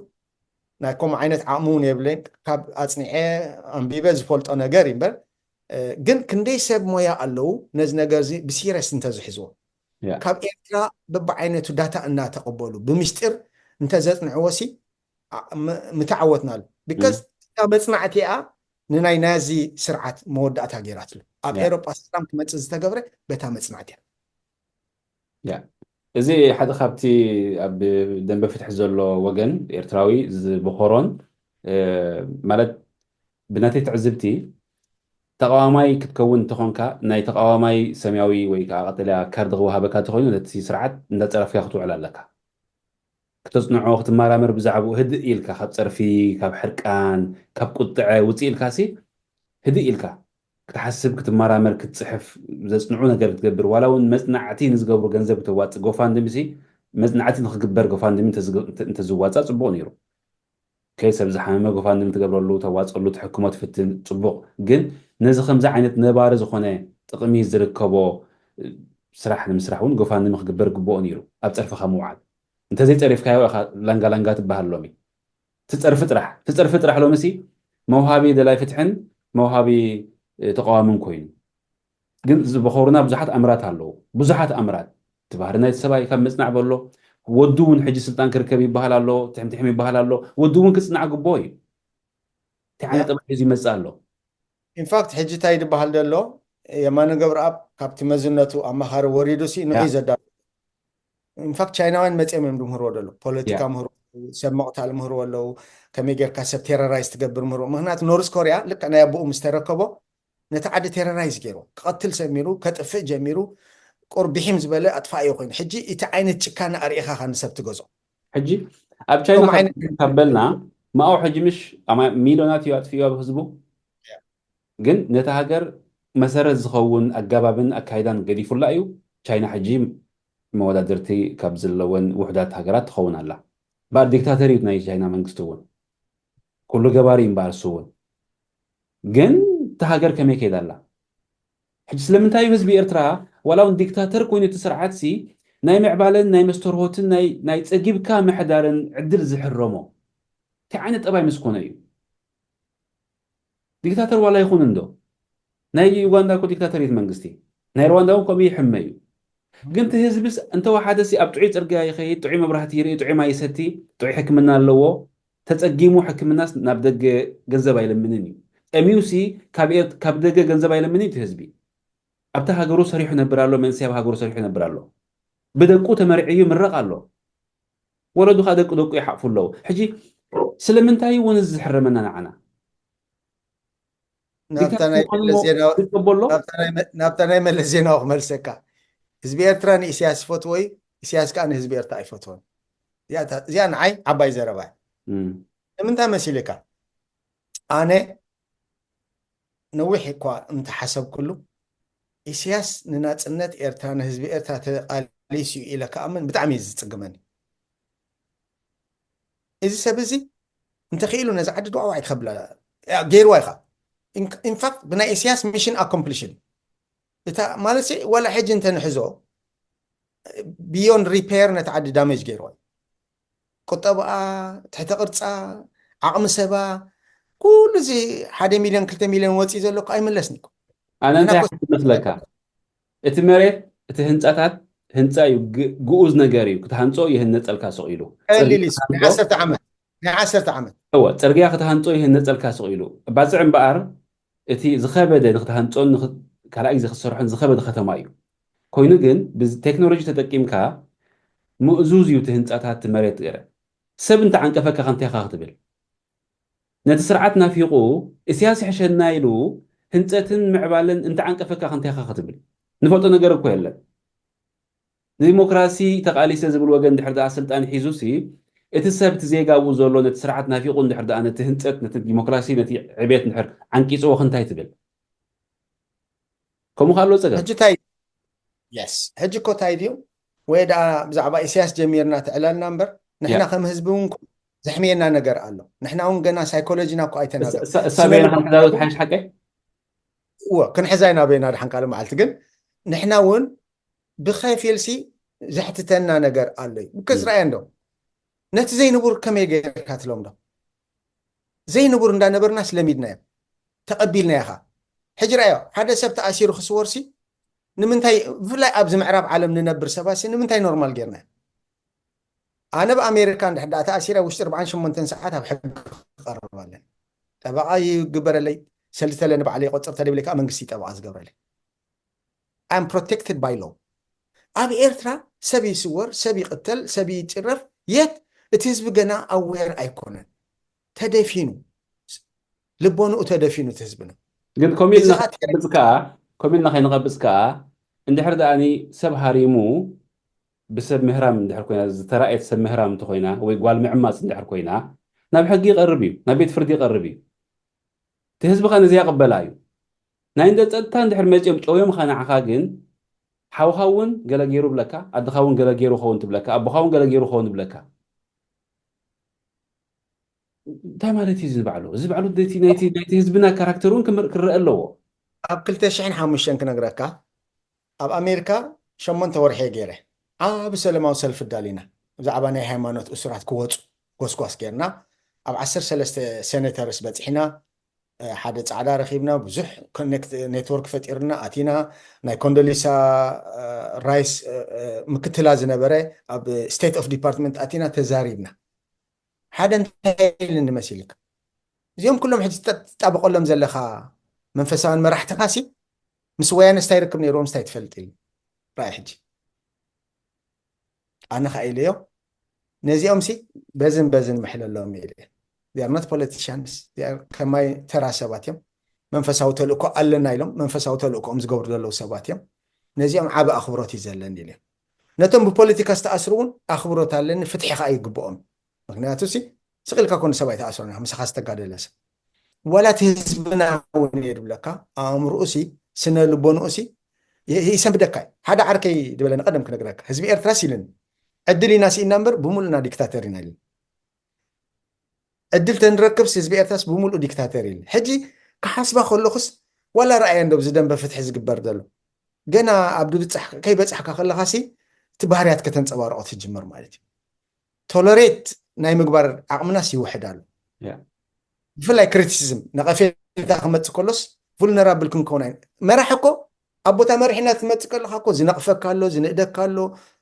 ናይ ከምኡ ዓይነት ዓቕሚ እውን የብለይን ካብ ኣፅኒዐ ኣንቢበ ዝፈልጦ ነገር እዩ እምበር ግን ክንደይ ሰብ ሞያ ኣለዉ ነዚ ነገር እዚ ብሲረስ እንተዝሕዝዎ ካብ ኤርትራ በብዓይነቱ ዳታ እናተቐበሉ ብምስጢር እንተዘፅንዕዎ ሲ ምተዓወትናሉ because እታ መፅናዕቲ እያ ንናይ ናዚ ስርዓት መወዳእታ ገይራትሉ ኣብ ኤሮጳ ሰላም ክመፅእ ዝተገብረ በታ መፅናዕቲ እያ ያ እዚ ሓደ ካብቲ ኣብ ደንበ ፍትሒ ዘሎ ወገን ኤርትራዊ ዝበኾሮን ማለት ብናተይ ትዕዝብቲ ተቃዋማይ ክትከውን እንተኾንካ ናይ ተቃዋማይ ሰማያዊ ወይ ከዓ ቀጠልያ ካርድ ክወሃበካ እንተኮይኑ ነቲ ስርዓት እንዳፀረፍካ ክትውዕል ኣለካ ክተፅንዖ ክትመራመር ብዛዕባኡ ህድእ ኢልካ ካብ ፀርፊ ካብ ሕርቃን ካብ ቁጥዐ ውፅእ ኢልካ ሲ ህድእ ኢልካ ክትሓስብ ክትመራመር ክትፅሕፍ ዘፅንዑ ነገር ክትገብር ዋላ እውን መፅናዕቲ ንዝገብሩ ገንዘብ ክተዋፅእ ጎፋንድሚ ሲ መፅናዕቲ ንክግበር ጎፋንድሚ እንተዝዋፃእ ፅቡቅ ነይሩ ከይ ሰብ ዝሓመመ ጎፋንድሚ ትገብረሉ፣ ተዋፀሉ፣ ትሕክሞ፣ ትፍትን፣ ፅቡቕ። ግን ነዚ ከምዚ ዓይነት ነባሪ ዝኾነ ጥቕሚ ዝርከቦ ስራሕ ንምስራሕ እውን ጎፋንድሚ ክግበር ግብኦ ነይሩ። ኣብ ፀርፍኻ ምውዓል እንተዘይፀሪፍካዮ ኢኻ ላንጋ ላንጋ ትበሃል። ሎሚ ትፀርፊ ጥራሕ ትፀርፊ ጥራሕ ሎምሲ መውሃቢ ደላይ ፍትሕን መውሃቢ ተቃዋምን ኮይኑ። ግን ዝበኸሩና ብዙሓት ኣምራት ኣለዉ። ብዙሓት ኣምራት፣ እቲ ባህሪ ናይቲ ሰብኣይ ካብ ምፅናዕ በሎ፣ ወዱ እውን ሕጂ ስልጣን ክርከብ ይበሃል ኣሎ፣ ትሕምትሕም ይበሃል ኣሎ። ወዱ እውን ክፅናዕ ግቦ እዩ። እንታይ ዓይነት ጠባይ ሒዙ ይመፅእ ኣሎ? ኢንፋክት ሕጂ እንታይ ዝበሃል ዘሎ፣ የማነ ገብረኣብ ካብቲ መዝነቱ ኣማኻሪ ወሪዱ ሲ ንዑ ዘዳ ኢንፋክት ቻይናውያን መፅኦም እዮም ዝምህርዎ ዘሎ። ፖለቲካ ምህርዎ፣ ሰብ መቕታል ምህርዎ ኣለዉ። ከመይ ጌርካ ሰብ ቴረራይዝ ትገብር ምህርዎ። ምክንያቱ ኖርዝ ኮሪያ ልክዕ ናይ ኣቦኡ ምስ ተረከቦ ነቲ ዓዲ ቴረራይዝ ገይሩ ክቐትል ሰሚሩ ከጥፍእ ጀሚሩ። ቁር ብሒም ዝበለ ኣጥፋእዮ ኮይኑ ሕጂ እቲ ዓይነት ጭካነ ኣርኢኻ ካ ንሰብ ትገዞ። ሕጂ ኣብ ቻይና ካብ በልና ማኦ ሕጂ ምሽ ሚሊዮናት እዩ ኣጥፍዮ ኣብ ህዝቡ። ግን ነቲ ሃገር መሰረት ዝኸውን ኣገባብን ኣካይዳን ገዲፉላ እዩ። ቻይና ሕጂ መወዳድርቲ ካብ ዘለወን ውሕዳት ሃገራት ትኸውን ኣላ። በኣር ዲክታተር እዩ ናይ ቻይና መንግስቲ እውን፣ ኩሉ ገባሪ እዩ እምበኣር እሱ እውን። ግን እቲ ሃገር ከመይ ከይዳ ኣላ? ሕጂ ስለምንታይ እዩ ህዝቢ ኤርትራ ዋላ እውን ዲክታተር ኮይኑ እቲ ስርዓት ሲ ናይ ምዕባለን ናይ መስተርሆትን ናይ ናይ ጸጊብካ ምሕዳርን ዕድል ዝሕረሞ? እንታይ ዓይነት ጠባይ ምስ ኮነ እዩ? ዲክታተር ዋላ ይኹን እንዶ ናይ ዩጋንዳ እኮ ዲክታተሪት መንግስቲ፣ ናይ ሩዋንዳ እውን ከምኡ ይሕመ እዩ። ግን እቲ ህዝብስ እንተወሓደ ሲ ኣብ ጥዑይ ጽርግያ ይኸይድ፣ ጥዑይ መብራህቲ ይርኢ፣ ጥዑይ ማይ ይሰቲ፣ ጥዑይ ሕክምና ኣለዎ። ተጸጊሙ ሕክምናስ ናብ ደገ ገንዘብ ኣይለምንን እዩ። ጠሚዩሲ ካብ ኤር- ካብ ደገ ገንዘብ ኣይለምንን እዩ እቲ ህዝቢ። ኣብታ ሃገሩ ሰሪሑ ነብር ኣሎ፣ መንእሰይ ኣብ ሃገሩ ሰሪሑ ነብር ኣሎ። ብደቁ ተመርዕዩ ይምረቕ ኣሎ። ወለዱ ከዓ ደቂ ደቁ ይሓቕፉ ኣለዉ። ሕጂ ስለምንታይ እውን እዚ ዝሕረመና ንዓና? ናብታ ናይ መለስ ዜናዊ ናብታ ናይ መ- ናብታ ናይ መለስ ዜናዊ ክመልሰካ። ህዝቢ ኤርትራ ንኢሳያስ ይፈትዎ እዩ፣ ኢሳያስ ከዓ ንህዝቢ ኤርትራ ኣይፈትዎን። እዚኣ እታ- እዚኣ ንዓይ ዓባይ ዘረባ እያ። እም፣ ንምንታይ መሲልካ? ኣነ ነዊሕ እኳ እንተሓሰብኩሉ፣ ኢሳያስ ንናጽነት ኤርትራ ንህዝቢ ኤርትራ ተቓሊሱ እዩ ኢለ ክኣምን ብጣዕሚ እዩ ዝጽግመኒ። እዚ ሰብ እዚ እንተኽኢሉ ነዚ ዓዲ ድዋዋይ ክኸብላ ገይርዋ ኢኻ። ኢንፋክት ብናይ ኢሳያስ ሚሽን ኣኮምፕሊሽን እታ ማለት ሲ ዋላ ሕጂ እንተንሕዞ ብዮንድ ሪፔር ነቲ ዓዲ ዳሜጅ ገይርዋ እዩ። ቁጠባኣ፣ ትሕተ ቅርፃ፣ ዓቕሚ ሰባ፣ ኩሉ እዚ ሓደ ሚልዮን ክልተ ሚልዮን ወፂ ዘሎ እኮ ኣይምለስን እኮ። ኣነ እንታይ ሓንቲ መስለካ? እቲ መሬት እቲ ህንፃታት ህንፃ እዩ፣ ግ- ግኡዝ ነገር እዩ። ክትሃንፆ ይህነፀልካ ስቕ ኢሉ። ጽርግያ ቀሊል እዩ። ናይ ክትሃንፆ- ዓሰርተ ዓመት ናይ ዓሰርተ ዓመት እወ፣ ጽርግያ ክትሃንጾ ይህነጸልካ ስቕ ኢሉ። ባጽዕ እምበኣር እቲ ዝኸበደ ንክትሃንጾን ንኽ- ካልኣይ ግዜ ክትሰርሖን ዝኸበደ ከተማ እዩ። ኮይኑ ግን ብዚ ቴክኖሎጂ ተጠቂምካ ምእዙዝ እዩ እቲ ህንጻታት እቲ መሬት ገረ ሰብ እንተዓንቀፈካ ከንቲኻ ክትብል ነቲ ስርዓት ናፊቑ እስያስ ይሕሸና ኢሉ ህንጸትን ምዕባለን እንተዓንቀፈካ ከንቲኻ ክትብል ንፈልጦ ነገር እኮ የለን። ንዲሞክራሲ ተቓሊሰ ዝብል ወገን ድሕር ደኣ ስልጣን ሒዙ ሲ እቲ ሰብ እቲ ዜጋ ኣብኡ ዘሎ ነቲ ስርዓት ናፊቑ እንድሕር ደኣ ነቲ ህንፀት ነቲ ዲሞክራሲ ነቲ ዕቤት እንድሕር ዓንቂፅዎ ክንታይ ትብል? ከምኡ ከ ኣሎ ፀገም? ሕጂ እንታይ የስ ሕጂ እኮ እንታይ ድዩ ወይ ደኣ ብዛዕባ ኢሳያስ ጀሚርና ትዕለልና እምበር ንሕና ከም ህዝቢ እውን እኮ ዘሕምየና ነገር ኣሎ። ንሕና እውን ገና ሳይኮሎጂና እኮ ኣይተናገር እሳ በይና ክንሕዛዘ ትሓይሽ ሓቀይ? እወ ክንሕዛ ኢና በይና ድሓን ካልእ መዓልቲ ግን ንሕና እውን ብኸፊል ሲ ዘሕትተና ነገር ኣሎ እዩ። ብከስ ረኣየ እንዶ ነቲ ዘይንቡር ከመይ ገይርካ ትለምዶ? ዘይንቡር እንዳነበርና ስለሚድናዮ ተቐቢልናዮ ኻ። ሕጂ ረኣዮ ሓደ ሰብ ተኣሲሩ ክስወርሲ ንምንታይ ብፍላይ ኣብዚ ምዕራብ ዓለም ንነብር ሰባት ሲ ንምንታይ ኖርማል ጌርናዮ? ኣነ ብኣሜሪካ እንድሕር ደኣ ተኣሲረ ውሽጢ ኣርባዓን ሸሞንተን ሰዓት ኣብ ሕጊ ክቐርብ ኣለኒ። ጠበቓ ይግበረለይ ሰልተለ ንባዕለይ ቆፅር ተደብለ ከዓ መንግስቲ ጠበቓ ዝገብረለይ። I'm protected by law። ኣብ ኤርትራ ሰብ ይስወር፣ ሰብ ይቕተል፣ ሰብ ይጭረፍ የት እቲ ህዝቢ ገና ኣዌር ኣይኮነን። ተደፊኑ ልቦንኡ ተደፊኑ እቲ ህዝብና። ግን ኮሚልና ከይንቐብፅ ከዓ ኮሚልና ከይንቐብፅ ከዓ እንድሕር ደኣኒ ሰብ ሃሪሙ ብሰብ ምህራም እንድሕር ኮይና ዝተራእየት ሰብ ምህራም እንተኮይና ወይ ጓል ምዕማፅ እንድሕር ኮይና ናብ ሕጊ ይቐርብ እዩ፣ ናብ ቤት ፍርዲ ይቐርብ እዩ። እቲ ህዝቢ ከ ነዚኣ ይቕበላ እዩ። ናይ እንደ ፀጥታ እንድሕር መፂኦም ጨውዮም ከ ንዓኻ ግን ሓውኻ እውን ገለ ገይሩ ብለካ፣ ኣድኻ እውን ገለ ገይሩ ኸውን ትብለካ፣ ኣቦኻ እውን ገለ ገይሩ ኸውን ትብለካ። እንታይ ማለት እዩ እዚ ንባዕሉ? እዚ ባዕሉ እቲ ናይቲ ናይቲ ህዝብና ካራክተር እውን ክምር- ክረአ ኣለዎ። ኣብ ክልተ ሽሕን ሓሙሽተን ክነግረካ፣ ኣብ ኣሜሪካ ሸሞንተ ወርሒ ገይረ ዓቢ ሰለማዊ ሰልፊ ኣዳሊና፣ ብዛዕባ ናይ ሃይማኖት እሱራት ክወፁ ጎስጓስ ጌርና። ኣብ ዓሰርተ ሰለስተ ሴኔተርስ በፂሕና። ሓደ ፃዕዳ ረኺብና፣ ብዙሕ ኮኔክት ኔትወርክ ፈጢርና፣ ኣቲና። ናይ ኮንዶሊሳ ራይስ ምክትላ ዝነበረ ኣብ ስቴት ኦፍ ዲፓርትመንት ኣቲና ተዛሪብና። ሓደ እንታይ ኢልኒ መሲልካ? እዚኦም ኩሎም ሕጂ ትጣበቆሎም ዘለኻ መንፈሳውያን መራሕትኻ ሲ ምስ ወያነ ስታይ ርክብ ነይርዎም ስታይ ትፈልጥ ኢልኒ። ራእይ ሕጂ ኣነ ኸዓ ኢለዮ፣ ነዚኦም ሲ በዝን በዝን ምሕለሎም ኢለ። They are not politicians፣ ከማይ ተራ ሰባት እዮም። መንፈሳዊ ተልእኮ ኣለና ኢሎም መንፈሳዊ ተልእኮኦም ዝገብሩ ዘለዉ ሰባት እዮም። ነዚኦም ዓቢ ኣኽብሮት እዩ ዘለኒ ኢለ። ነቶም ብፖለቲካ ዝተኣስሩ እውን ኣኽብሮት ኣለኒ፣ ፍትሒ ከዓ ይግብኦም። ምክንያቱ ሲ ስቕ ኢልካ ኮነ ሰብ ኣይተኣስሮን ኢኻ፣ ምሳኻ ዝተጋደለ ሰብ። ዋላ እቲ ህዝብና እውን እየ ድብለካ፣ ኣእምርኡ ሲ ስነ ልቦንኡ ሲ ይ- ይሰንብደካ እዩ። ሓደ ዓርከይ ዝበለኒ ቀደም ክነግረካ፣ ህዝቢ ኤርትራ ሲልን ዕድል ኢና ስኢና እምበር ብምሉእና ዲክታተር ኢና ኢልን። ዕድል ተንረክብስ ህዝቢ ኤርትራስ ብምሉእ ዲክታተር ኢልን። ሕጂ ክሓስባ ከለኹስ ዋላ ረኣየ እንዶ ብዚ ደንበ ፍትሒ ዝግበር ዘሎ ገና ኣብ ድብጻሕ ከይበጻሕካ ከለኻ ሲ እቲ ባህርያት ከተንጸባርቆ ትጅምር ማለት እዩ። ቶለሬት ናይ ምግባር ዓቕምናስ ይውሕድ ኣሎ። ያ። ብፍላይ ክሪቲሲዝም ነቐፌታ ክመጽእ ከሎስ ቡልነራብል ክንከውን ኣይ መራሕ እኮ ኣብ ቦታ መሪሕነት ትመጽእ ከለኻ እኮ ዝነቕፈካ ኣሎ፣ ዝንእደካ ኣሎ፣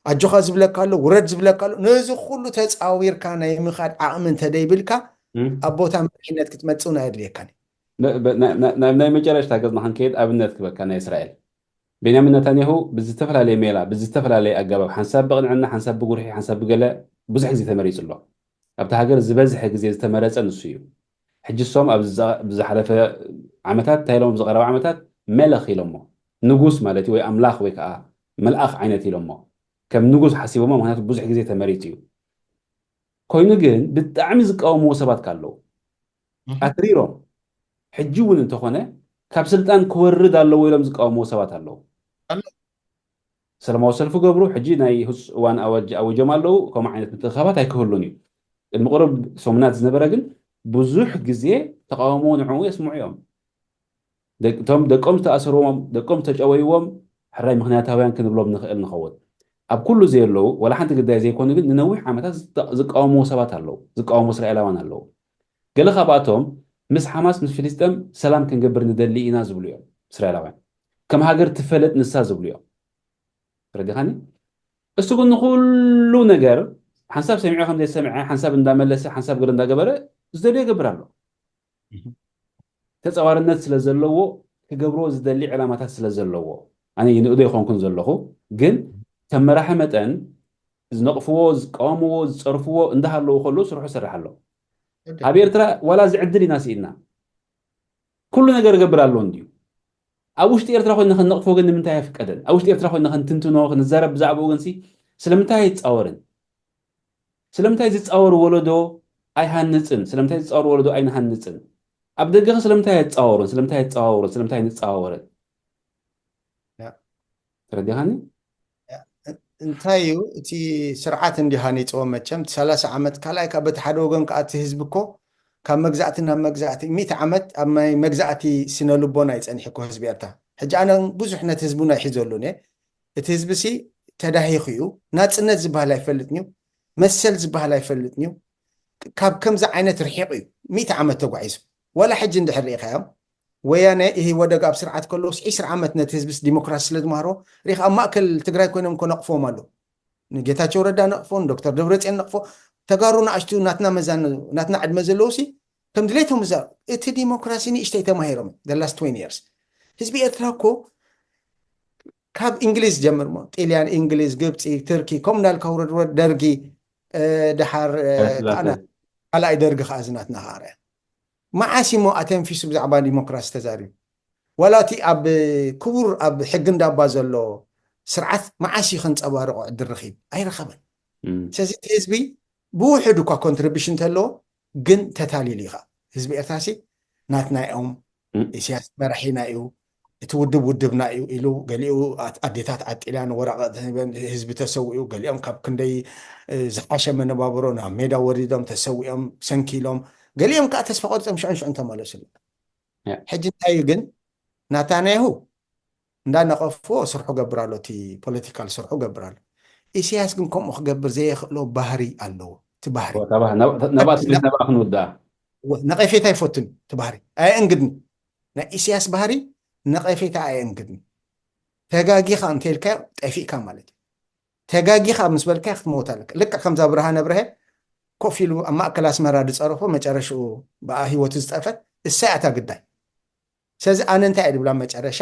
ኣጆኻ ዝብለካ ኣሎ፣ ውረድ ዝብለካ ኣሎ። ነዚ ኩሉ ተጻዊርካ ናይ ምኻድ ዓቕሚ እንተደይብልካ እም። ኣብ ቦታ መሪሕነት ክትመጽእ እውን ኣየድልየካን እዩ። ብ- ብ- ና- ና- ናብ ናይ መጨረሽታ ገጽና ክንከይድ ኣብነት ክበካ ናይ እስራኤል ቤንያሚን ነታንያሁ ብዝተፈላለየ ሜላ ብዝተፈላለየ ኣገባብ ሓንሳብ ብቕንዕና ሓንሳብ ብጉርሒ ሓንሳብ ብገለ ብዙሕ ግዜ ተመሪጹ ኣሎ። ኣብቲ ሃገር ዝበዝሐ ግዜ ዝተመረጸ ንሱ እዩ። ሕጂ እሶም ኣብ ዝዛ- ብዝሓለፈ ዓመታት እንታይ ኢሎም ኣብዚ ቀረባ ዓመታት መለኽ ኢሎሞ ንጉስ ማለት እዩ ወይ ኣምላኽ ወይ ከዓ መልኣኽ ዓይነት ኢሎሞ ከም ንጉስ ሓሲቦሞ ምክንያቱ ብዙሕ ግዜ ተመሪጹ እዩ። ኮይኑ ግን ብጣዕሚ ዝቃወምዎ ሰባት ካለው ኣትሪሮም ሕጂ እውን እንተኾነ ካብ ስልጣን ክወርድ ኣለዎ ኢሎም ዝቃወምዎ ሰባት ኣለዉ። ኣሎ። ሰላማዊ ሰልፊ ገብሩ ሕጂ ናይ ህፁፅ እዋን ኣዋጅ ኣዊጆም ኣለዉ። ከምኡ ዓይነት ምትእኻባት ኣይክህሉን እዩ። ቅድሚ ቁሩብ ሰሙናት ዝነበረ ግን ብዙሕ ግዜ ተቃውሞ ንዕኡ የስምዑ እዮም። ደቅ- እቶም ደቆም ዝተኣሰርዎም ደቆም ዝተጨወይዎም ሕራይ ምክንያታውያን ክንብሎም ንኽእል ንኸውን። ኣብ ኩሉ ዘየለዉ ዋላ ሓንቲ ግዳይ ዘይኮኑ ግን ንነዊሕ ዓመታት ዝተ- ዝቃወምዎ ሰባት ኣለዉ። ዝቃወሙ እስራኤላውያን ኣለዉ። ገለ ካብኣቶም ምስ ሓማስ ምስ ፍልስጤም ሰላም ክንገብር ንደሊ ኢና ዝብሉ እዮም እስራኤላውያን። ከም ሃገር ትፈለጥ ንሳ ዝብሉ እዮም። ተረዲኻኒ? እሱ ግን ንኩሉ ነገር ሓንሳብ ሰሚዑ ከም ዘይሰምዐ ሓንሳብ እንዳመለሰ ሓንሳብ ገለ እንዳገበረ ዝደልዮ ይገብር ኣሎ። ተፃዋርነት ስለ ዘለዎ ክገብሮ ዝደሊ ዕላማታት ስለ ዘለዎ ኣነ ይንእዶ ይኮንኩን ዘለኹ ግን ከም መራሒ መጠን ዝነቕፍዎ ዝቃወምዎ ዝፀርፍዎ እንዳሃለዉ ከለዉ ስርሑ ይሰርሕ ኣሎ። ኣብ ኤርትራ ዋላ እዚ ዕድል ኢና ስኢና ኩሉ ነገር እገብር ኣሎ እንድዩ። ኣብ ውሽጢ ኤርትራ ኮይና ክንነቕፎ ግን ንምንታይ ኣይፍቀደን? ኣብ ውሽጢ ኤርትራ ኮይና ክንትንትኖ ክንዛረብ ብዛዕባኡ ግንሲ ስለምንታይ ኣይፃወርን? ስለምንታይ ዝፃወር ወለዶ ኣይሃንፅን? ስለምንታይ ዝፃወር ወለዶ ኣይንሃንፅን? ኣብ ደገኸ ስለምንታይ ኣይፃወሩን? ስለምንታይ ኣይፃዋወሩን? ስለምንታይ ንፃዋወርን? ያ። ተረዲኻኒ? እንታይ እዩ እቲ ስርዓት እንዲ ሃኒፅዎ መቸም እቲ ሰላሳ ዓመት ካልኣይ ካብ በቲ ሓደ ወገን ከዓ እቲ ህዝቢ እኮ ካብ መግዛእቲ ናብ መግዛእቲ ሚእቲ ዓመት ኣብ ናይ መግዛእቲ ስነ ልቦና ይፀኒሕ እኮ ህዝቢ ኤርትራ። ሕጂ ኣነ ብዙሕ ነቲ ህዝቢ ናይ ሒዘሉን እየ። እቲ ህዝቢ ሲ ተዳሂኹ እዩ። ናፅነት ዝበሃል ኣይፈልጥን እዩ። መሰል ዝበሃል ኣይፈልጥን እዩ። ካብ ከምዚ ዓይነት ርሒቑ እዩ። ሚእቲ ዓመት ተጓዒዙ ዋላ ሕጂ እንድሕር ርኢኻዮም ወያነ ኢህወደግ ኣብ ስርዓት ከለውስ ዒስራ ዓመት ነቲ ህዝብስ ዲሞክራሲ ስለ ዝመሃሮ ሪኢኻ ኣብ ማእከል ትግራይ ኮይኖም እኮ ነቕፎም ኣለዉ። ንጌታቸው ረዳ ነቕፎ ንዶክተር ደብረፅዮን ነቕፎ። ተጋሩ ንኣሽቱ ናትና መዛን ናትና ዕድመ ዘለዉ ሲ ከም ድሌቶም እዛ እቲ ዲሞክራሲ ንእሽተይ ተማሂሮም the last twenty years። ህዝቢ ኤርትራ እኮ ካብ እንግሊዝ ጀምር ሞ ጥልያን እንግሊዝ ግብፂ ትርኪ ከም እንዳልካ ውረድ ውረድ ደርጊ ደሓር ካልኣይ ደርጊ ከዓ ዝናትና ከዓ ርያ መዓስ እሞ ኣተንፊሱ ብዛዕባ ዲሞክራሲ ተዛሪቡ ዋላ እቲ ኣብ ክቡር ኣብ ሕጊ እንዳባ ዘሎ ስርዓት መዓስ እዩ ከንፀባርቆ ዕድል ረኺቡ ኣይረኸበን ስለዚ እቲ ህዝቢ ብውሕድ እኳ ኮንትሪቢሽን እንተለዎ ግን ተታሊሉ እዩ ከዓ ህዝቢ ኤርትራ ሲ ናትና እዮም ኢሳያስ መራሒና እዩ እቲ ውድብ ውድብና እዩ ኢሉ ገሊኡ ኣዴታት ዓጢልያ ንወረቐት ህዝቢ ተሰዊኡ ገሊኦም ካብ ክንደይ ዝሓሸ መነባብሮ ናብ ሜዳ ወሪዶም ተሰዊኦም ሰንኪሎም ገሊኦም ከዓ ተስፋ ቆርጾም ሽዑን ሽዑን ተመለሱ። ሕጂ እንታይ እዩ ግን፣ ናታንያሁ እንዳነቐፍዎ ስርሑ ገብር ኣሎ፣ እቲ ፖለቲካል ስርሑ ገብር ኣሎ። ኢሳያስ ግን ከምኡ ክገብር ዘየኽእሎ ባህሪ ኣለዎ። እቲ ባህሪ ናብኣ ክንውዳእ ነቐፌታ ይፈቱን፣ እቲ ባህሪ ኣየእንግድን። ናይ ኢሳያስ ባህሪ ነቐፌታ ኣየእንግድን። ተጋጊኻ እንተልካዮ ጠፊእካ ማለት እዩ። ተጋጊኻ ምስ በልካዮ ክትመውት ኣለካ። ልክዕ ከምዛ ብርሃነ ብርሀ ኮፍ ኢሉ ኣብ ማእከል ኣስመራ ዝጸረፎ፣ መጨረሽኡ ብኣ ህይወቱ ዝጠፈት እሳይ ኣታ ግዳይ። ስለዚ ኣነ እንታይ እየ ድብላ መጨረሻ፣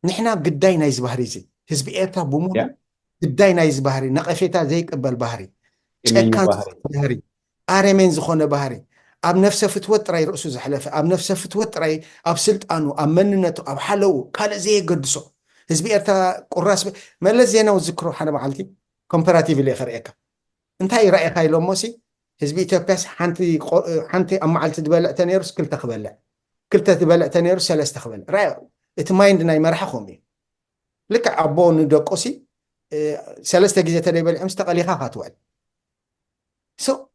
ንሕና ግዳይ ናይዚ ባህሪ እዚ፣ ህዝቢ ኤርትራ ብምሉ ግዳይ ናይዚ ባህሪ፣ ነቐፌታ ዘይቅበል ባህሪ፣ ጨካን ባህሪ፣ ኣረሜን ዝኾነ ባህሪ፣ ኣብ ነፍሰ ፍትወት ጥራይ ርእሱ ዘሕለፈ፣ ኣብ ነፍሰ ፍትወት ጥራይ፣ ኣብ ስልጣኑ፣ ኣብ መንነቱ፣ ኣብ ሓለዉ ካልእ ዘየገድሶ፣ ህዝቢ ኤርትራ ቁራስ መለስ ዜናዊ ዝክሮ ሓደ መዓልቲ ኮምፐራቲቭ ኢለ ከርእየካ። እንታይ ረኣኻ ኢሎሞ ሲ፣ ህዝቢ ኢትዮጵያስ ሓንቲ ኣብ መዓልቲ ዝበልዕ ተነይሩስ ክልተ ክበልዕ፣ ክልተ ዝበልዕ ተነይሩስ ሰለስተ ክበልዕ። ራእ እቲ ማይንድ ናይ መራሒ ከምኡ እዩ። ልክዕ ኣቦ ንደቁ ሲ ሰለስተ ግዜ ተደይበሊዖም ዝተቐሊኻ ካትውዕል።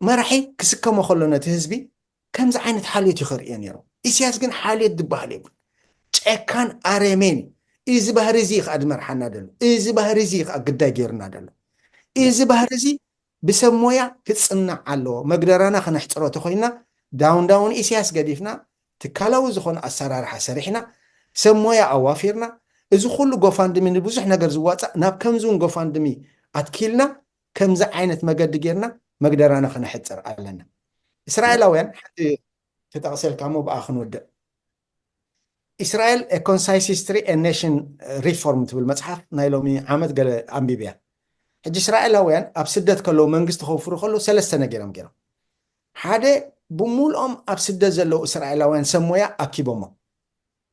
መራሒ ክስከሞ ከሎ ነቲ ህዝቢ ከምዚ ዓይነት ሓልዮት እዩ ከርእዮ ነይሩ። ኢሳያስ ግን ሓልዮት ዝበሃል የብሉ። ጨካን ኣረሜን እዩ። እዚ ባህሪ እዚ ከዓ ድመርሓና ደሎ፣ እዚ ባህሪ እዚ ከዓ ግዳይ ገይሩና ደሎ። እዚ ባህሪ እዚ ብሰብ ሞያ ክጽናዕ ኣለዎ። መግደራና ክነሕጽሮ ተኮይንና ዳውን ዳውን ኢሳያስ ገዲፍና ትካላዊ ዝኾነ ኣሰራርሓ ሰሪሕና ሰብ ሞያ ኣዋፊርና እዚ ኩሉ ጎፋንድሚ ንብዙሕ ነገር ዝዋጻእ ናብ ከምዚ እውን ጎፋንድሚ ኣትኪልና ከምዚ ዓይነት መገዲ ጌርና መግደራና ክነሕጽር ኣለና። እስራኤላውያን ሓንቲ ተጠቕሰልካ እሞ ብኣ ክንወድእ። ኢስራኤል A Concise History and Nation Reform ትብል መጽሓፍ ናይ ሎሚ ዓመት ገለ ኣንቢብያ። ሕጂ እስራኤላውያን ኣብ ስደት ከለዉ መንግስቲ ከውፍሩ ከለዉ ሰለስተ ነገሮም ገይሮም። ሓደ ብምልኦም ኣብ ስደት ዘለዉ እስራኤላውያን ሰብ ሞያ ኣኪቦሞ።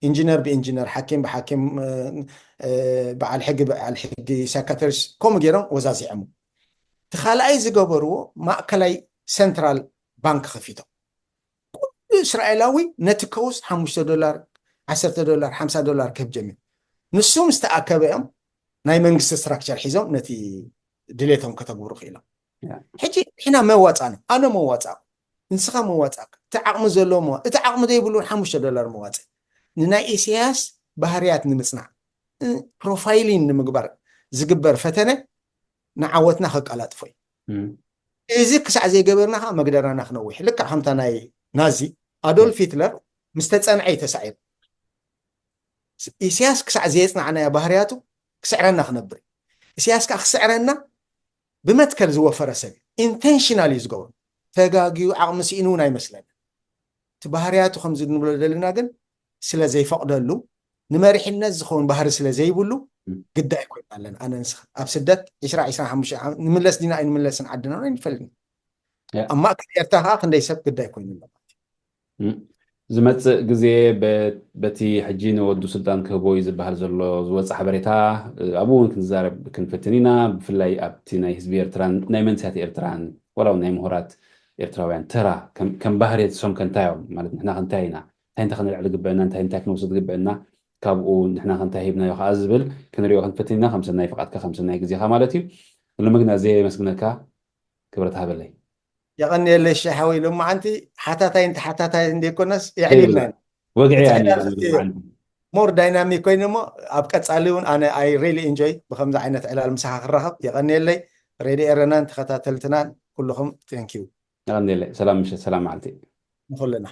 ኢንጂነር ብኢንጂነር፣ ሓኪም ብሓኪም፣ በዓል ሕጊ ብዓል ሕጊ፣ ሳይካትሪስት ከምኡ ገይሮም ወዛዚዖም። እቲ ካልኣይ ዝገበርዎ ማእከላይ ሰንትራል ባንክ ከፊቶም። ኩሉ እስራኤላዊ ነቲ ከውስ ሓሙሽተ ዶላር፣ ዓሰርተ ዶላር፣ ሓምሳ ዶላር ክህብ ጀሚሩ። ንሱ ምስ ተኣከበ እዮም ናይ መንግስቲ ስትራክቸር ሒዞም ነቲ ድሌቶም ከተግብሩ ክኢሎም። ሕጂ ንሕና መዋፃእና፣ ኣነ መዋፃእኩ፣ ንስኻ መዋፃእካ፣ እቲ ዓቕሚ ዘለዎ መዋ-፣ እቲ ዓቕሚ ዘይብሉ ሓሙሽተ ዶላር መዋፅእ። ንናይ ኢሳያስ ባህርያት ንምፅናዕ፣ ፕሮፋይሊን ንምግባር ዝግበር ፈተነ ንዓወትና ከቀላጥፎ እዩ። እዚ ክሳዕ ዘይገበርና ከዓ መግደራና ክነውሕ። ልክዕ ከምታ ናይ ናዚ ኣዶልፍ ሂትለር ምስ ተፀንዐ እዩ ተሳዒሩ። ኢሳያስ ክሳዕ ዘየፅናዕናዮ ባህርያቱ ክስዕረና ክነብር እዩ። ኢሳያስ ከዓ ክስዕረና ብመትከል ዝወፈረ ሰብ እዩ። ኢንቴንሽናል እዩ ዝገብሮ። ተጋግዩ ዓቕሚ ስኢኑ እውን ኣይመስለንን። እቲ ባህርያቱ ከምዚ ንብሎ ዘለና ግን ስለ ዘይፈቕደሉ፣ ንመሪሕነት ዝኸውን ባህሪ ስለ ዘይብሉ ግዳይ ኮይና ኣለና። ኣነ ንስኻ ኣብ ስደት ዒስራ ዒስራ ሓሙሽተ ዓመት ንምለስ ዲና ኣይንምለስን ዓድና ኣይንፈልጥን። ኣብ ማእከል ኤርትራ ከዓ ክንደይ ሰብ ግዳይ ኮይኑ ኣሎ ማለት እዩ። ዝመፅእ ግዜ በቲ ሕጂ ንወዱ ስልጣን ክህቦ እዩ ዝበሃል ዘሎ ዝወፅእ ሓበሬታ ኣብኡ እውን ክንዛረብ ክንፍትን ኢና። ብፍላይ ኣብቲ ናይ ህዝቢ ኤርትራን ናይ መንስያት ኤርትራን ዋላ እውን ናይ ምሁራት ኤርትራውያን ተራ ከም ባህርየት እሶም ከንታይ እዮም ማለት ንሕና ከንታይ ኢና እንታይ እንታይ ክነልዕል ዝግበአና እንታይ እንታይ ክንወስድ ዝግበአና ካብኡ ንሕና ከንታይ ሂብናዮ ከዓ ዝብል ክንሪኦ ክንፍትን ኢና። ከም ሰናይ ፍቃድካ ከም ሰናይ ግዜካ ማለት እዩ። ሎሚ ግን ኣዝየ የመስግነካ። ክብረት ሃበለይ። የቐንየለይ ሸሓወይ። ሎማዓንቲ ሓታታይ እንተ ሓታታይ እንደይኮነስ የዕሊልና ኢና። ወግዒ እያ ነይራ። ሞር ዳይናሚክ ኮይኑ እሞ ኣብ ቀጻሊ እውን ኣነ I really enjoy ብከምዚ ዓይነት ዕላል ምሳኻ ክራኸብ። የቐንየለይ። ሬድዮ ኤረናን ተኸታተልትናን ኩልኹም thank you። የቐንየለይ። ሰላም ምሸት፣ ሰላም መዓልቲ። ንኹልና።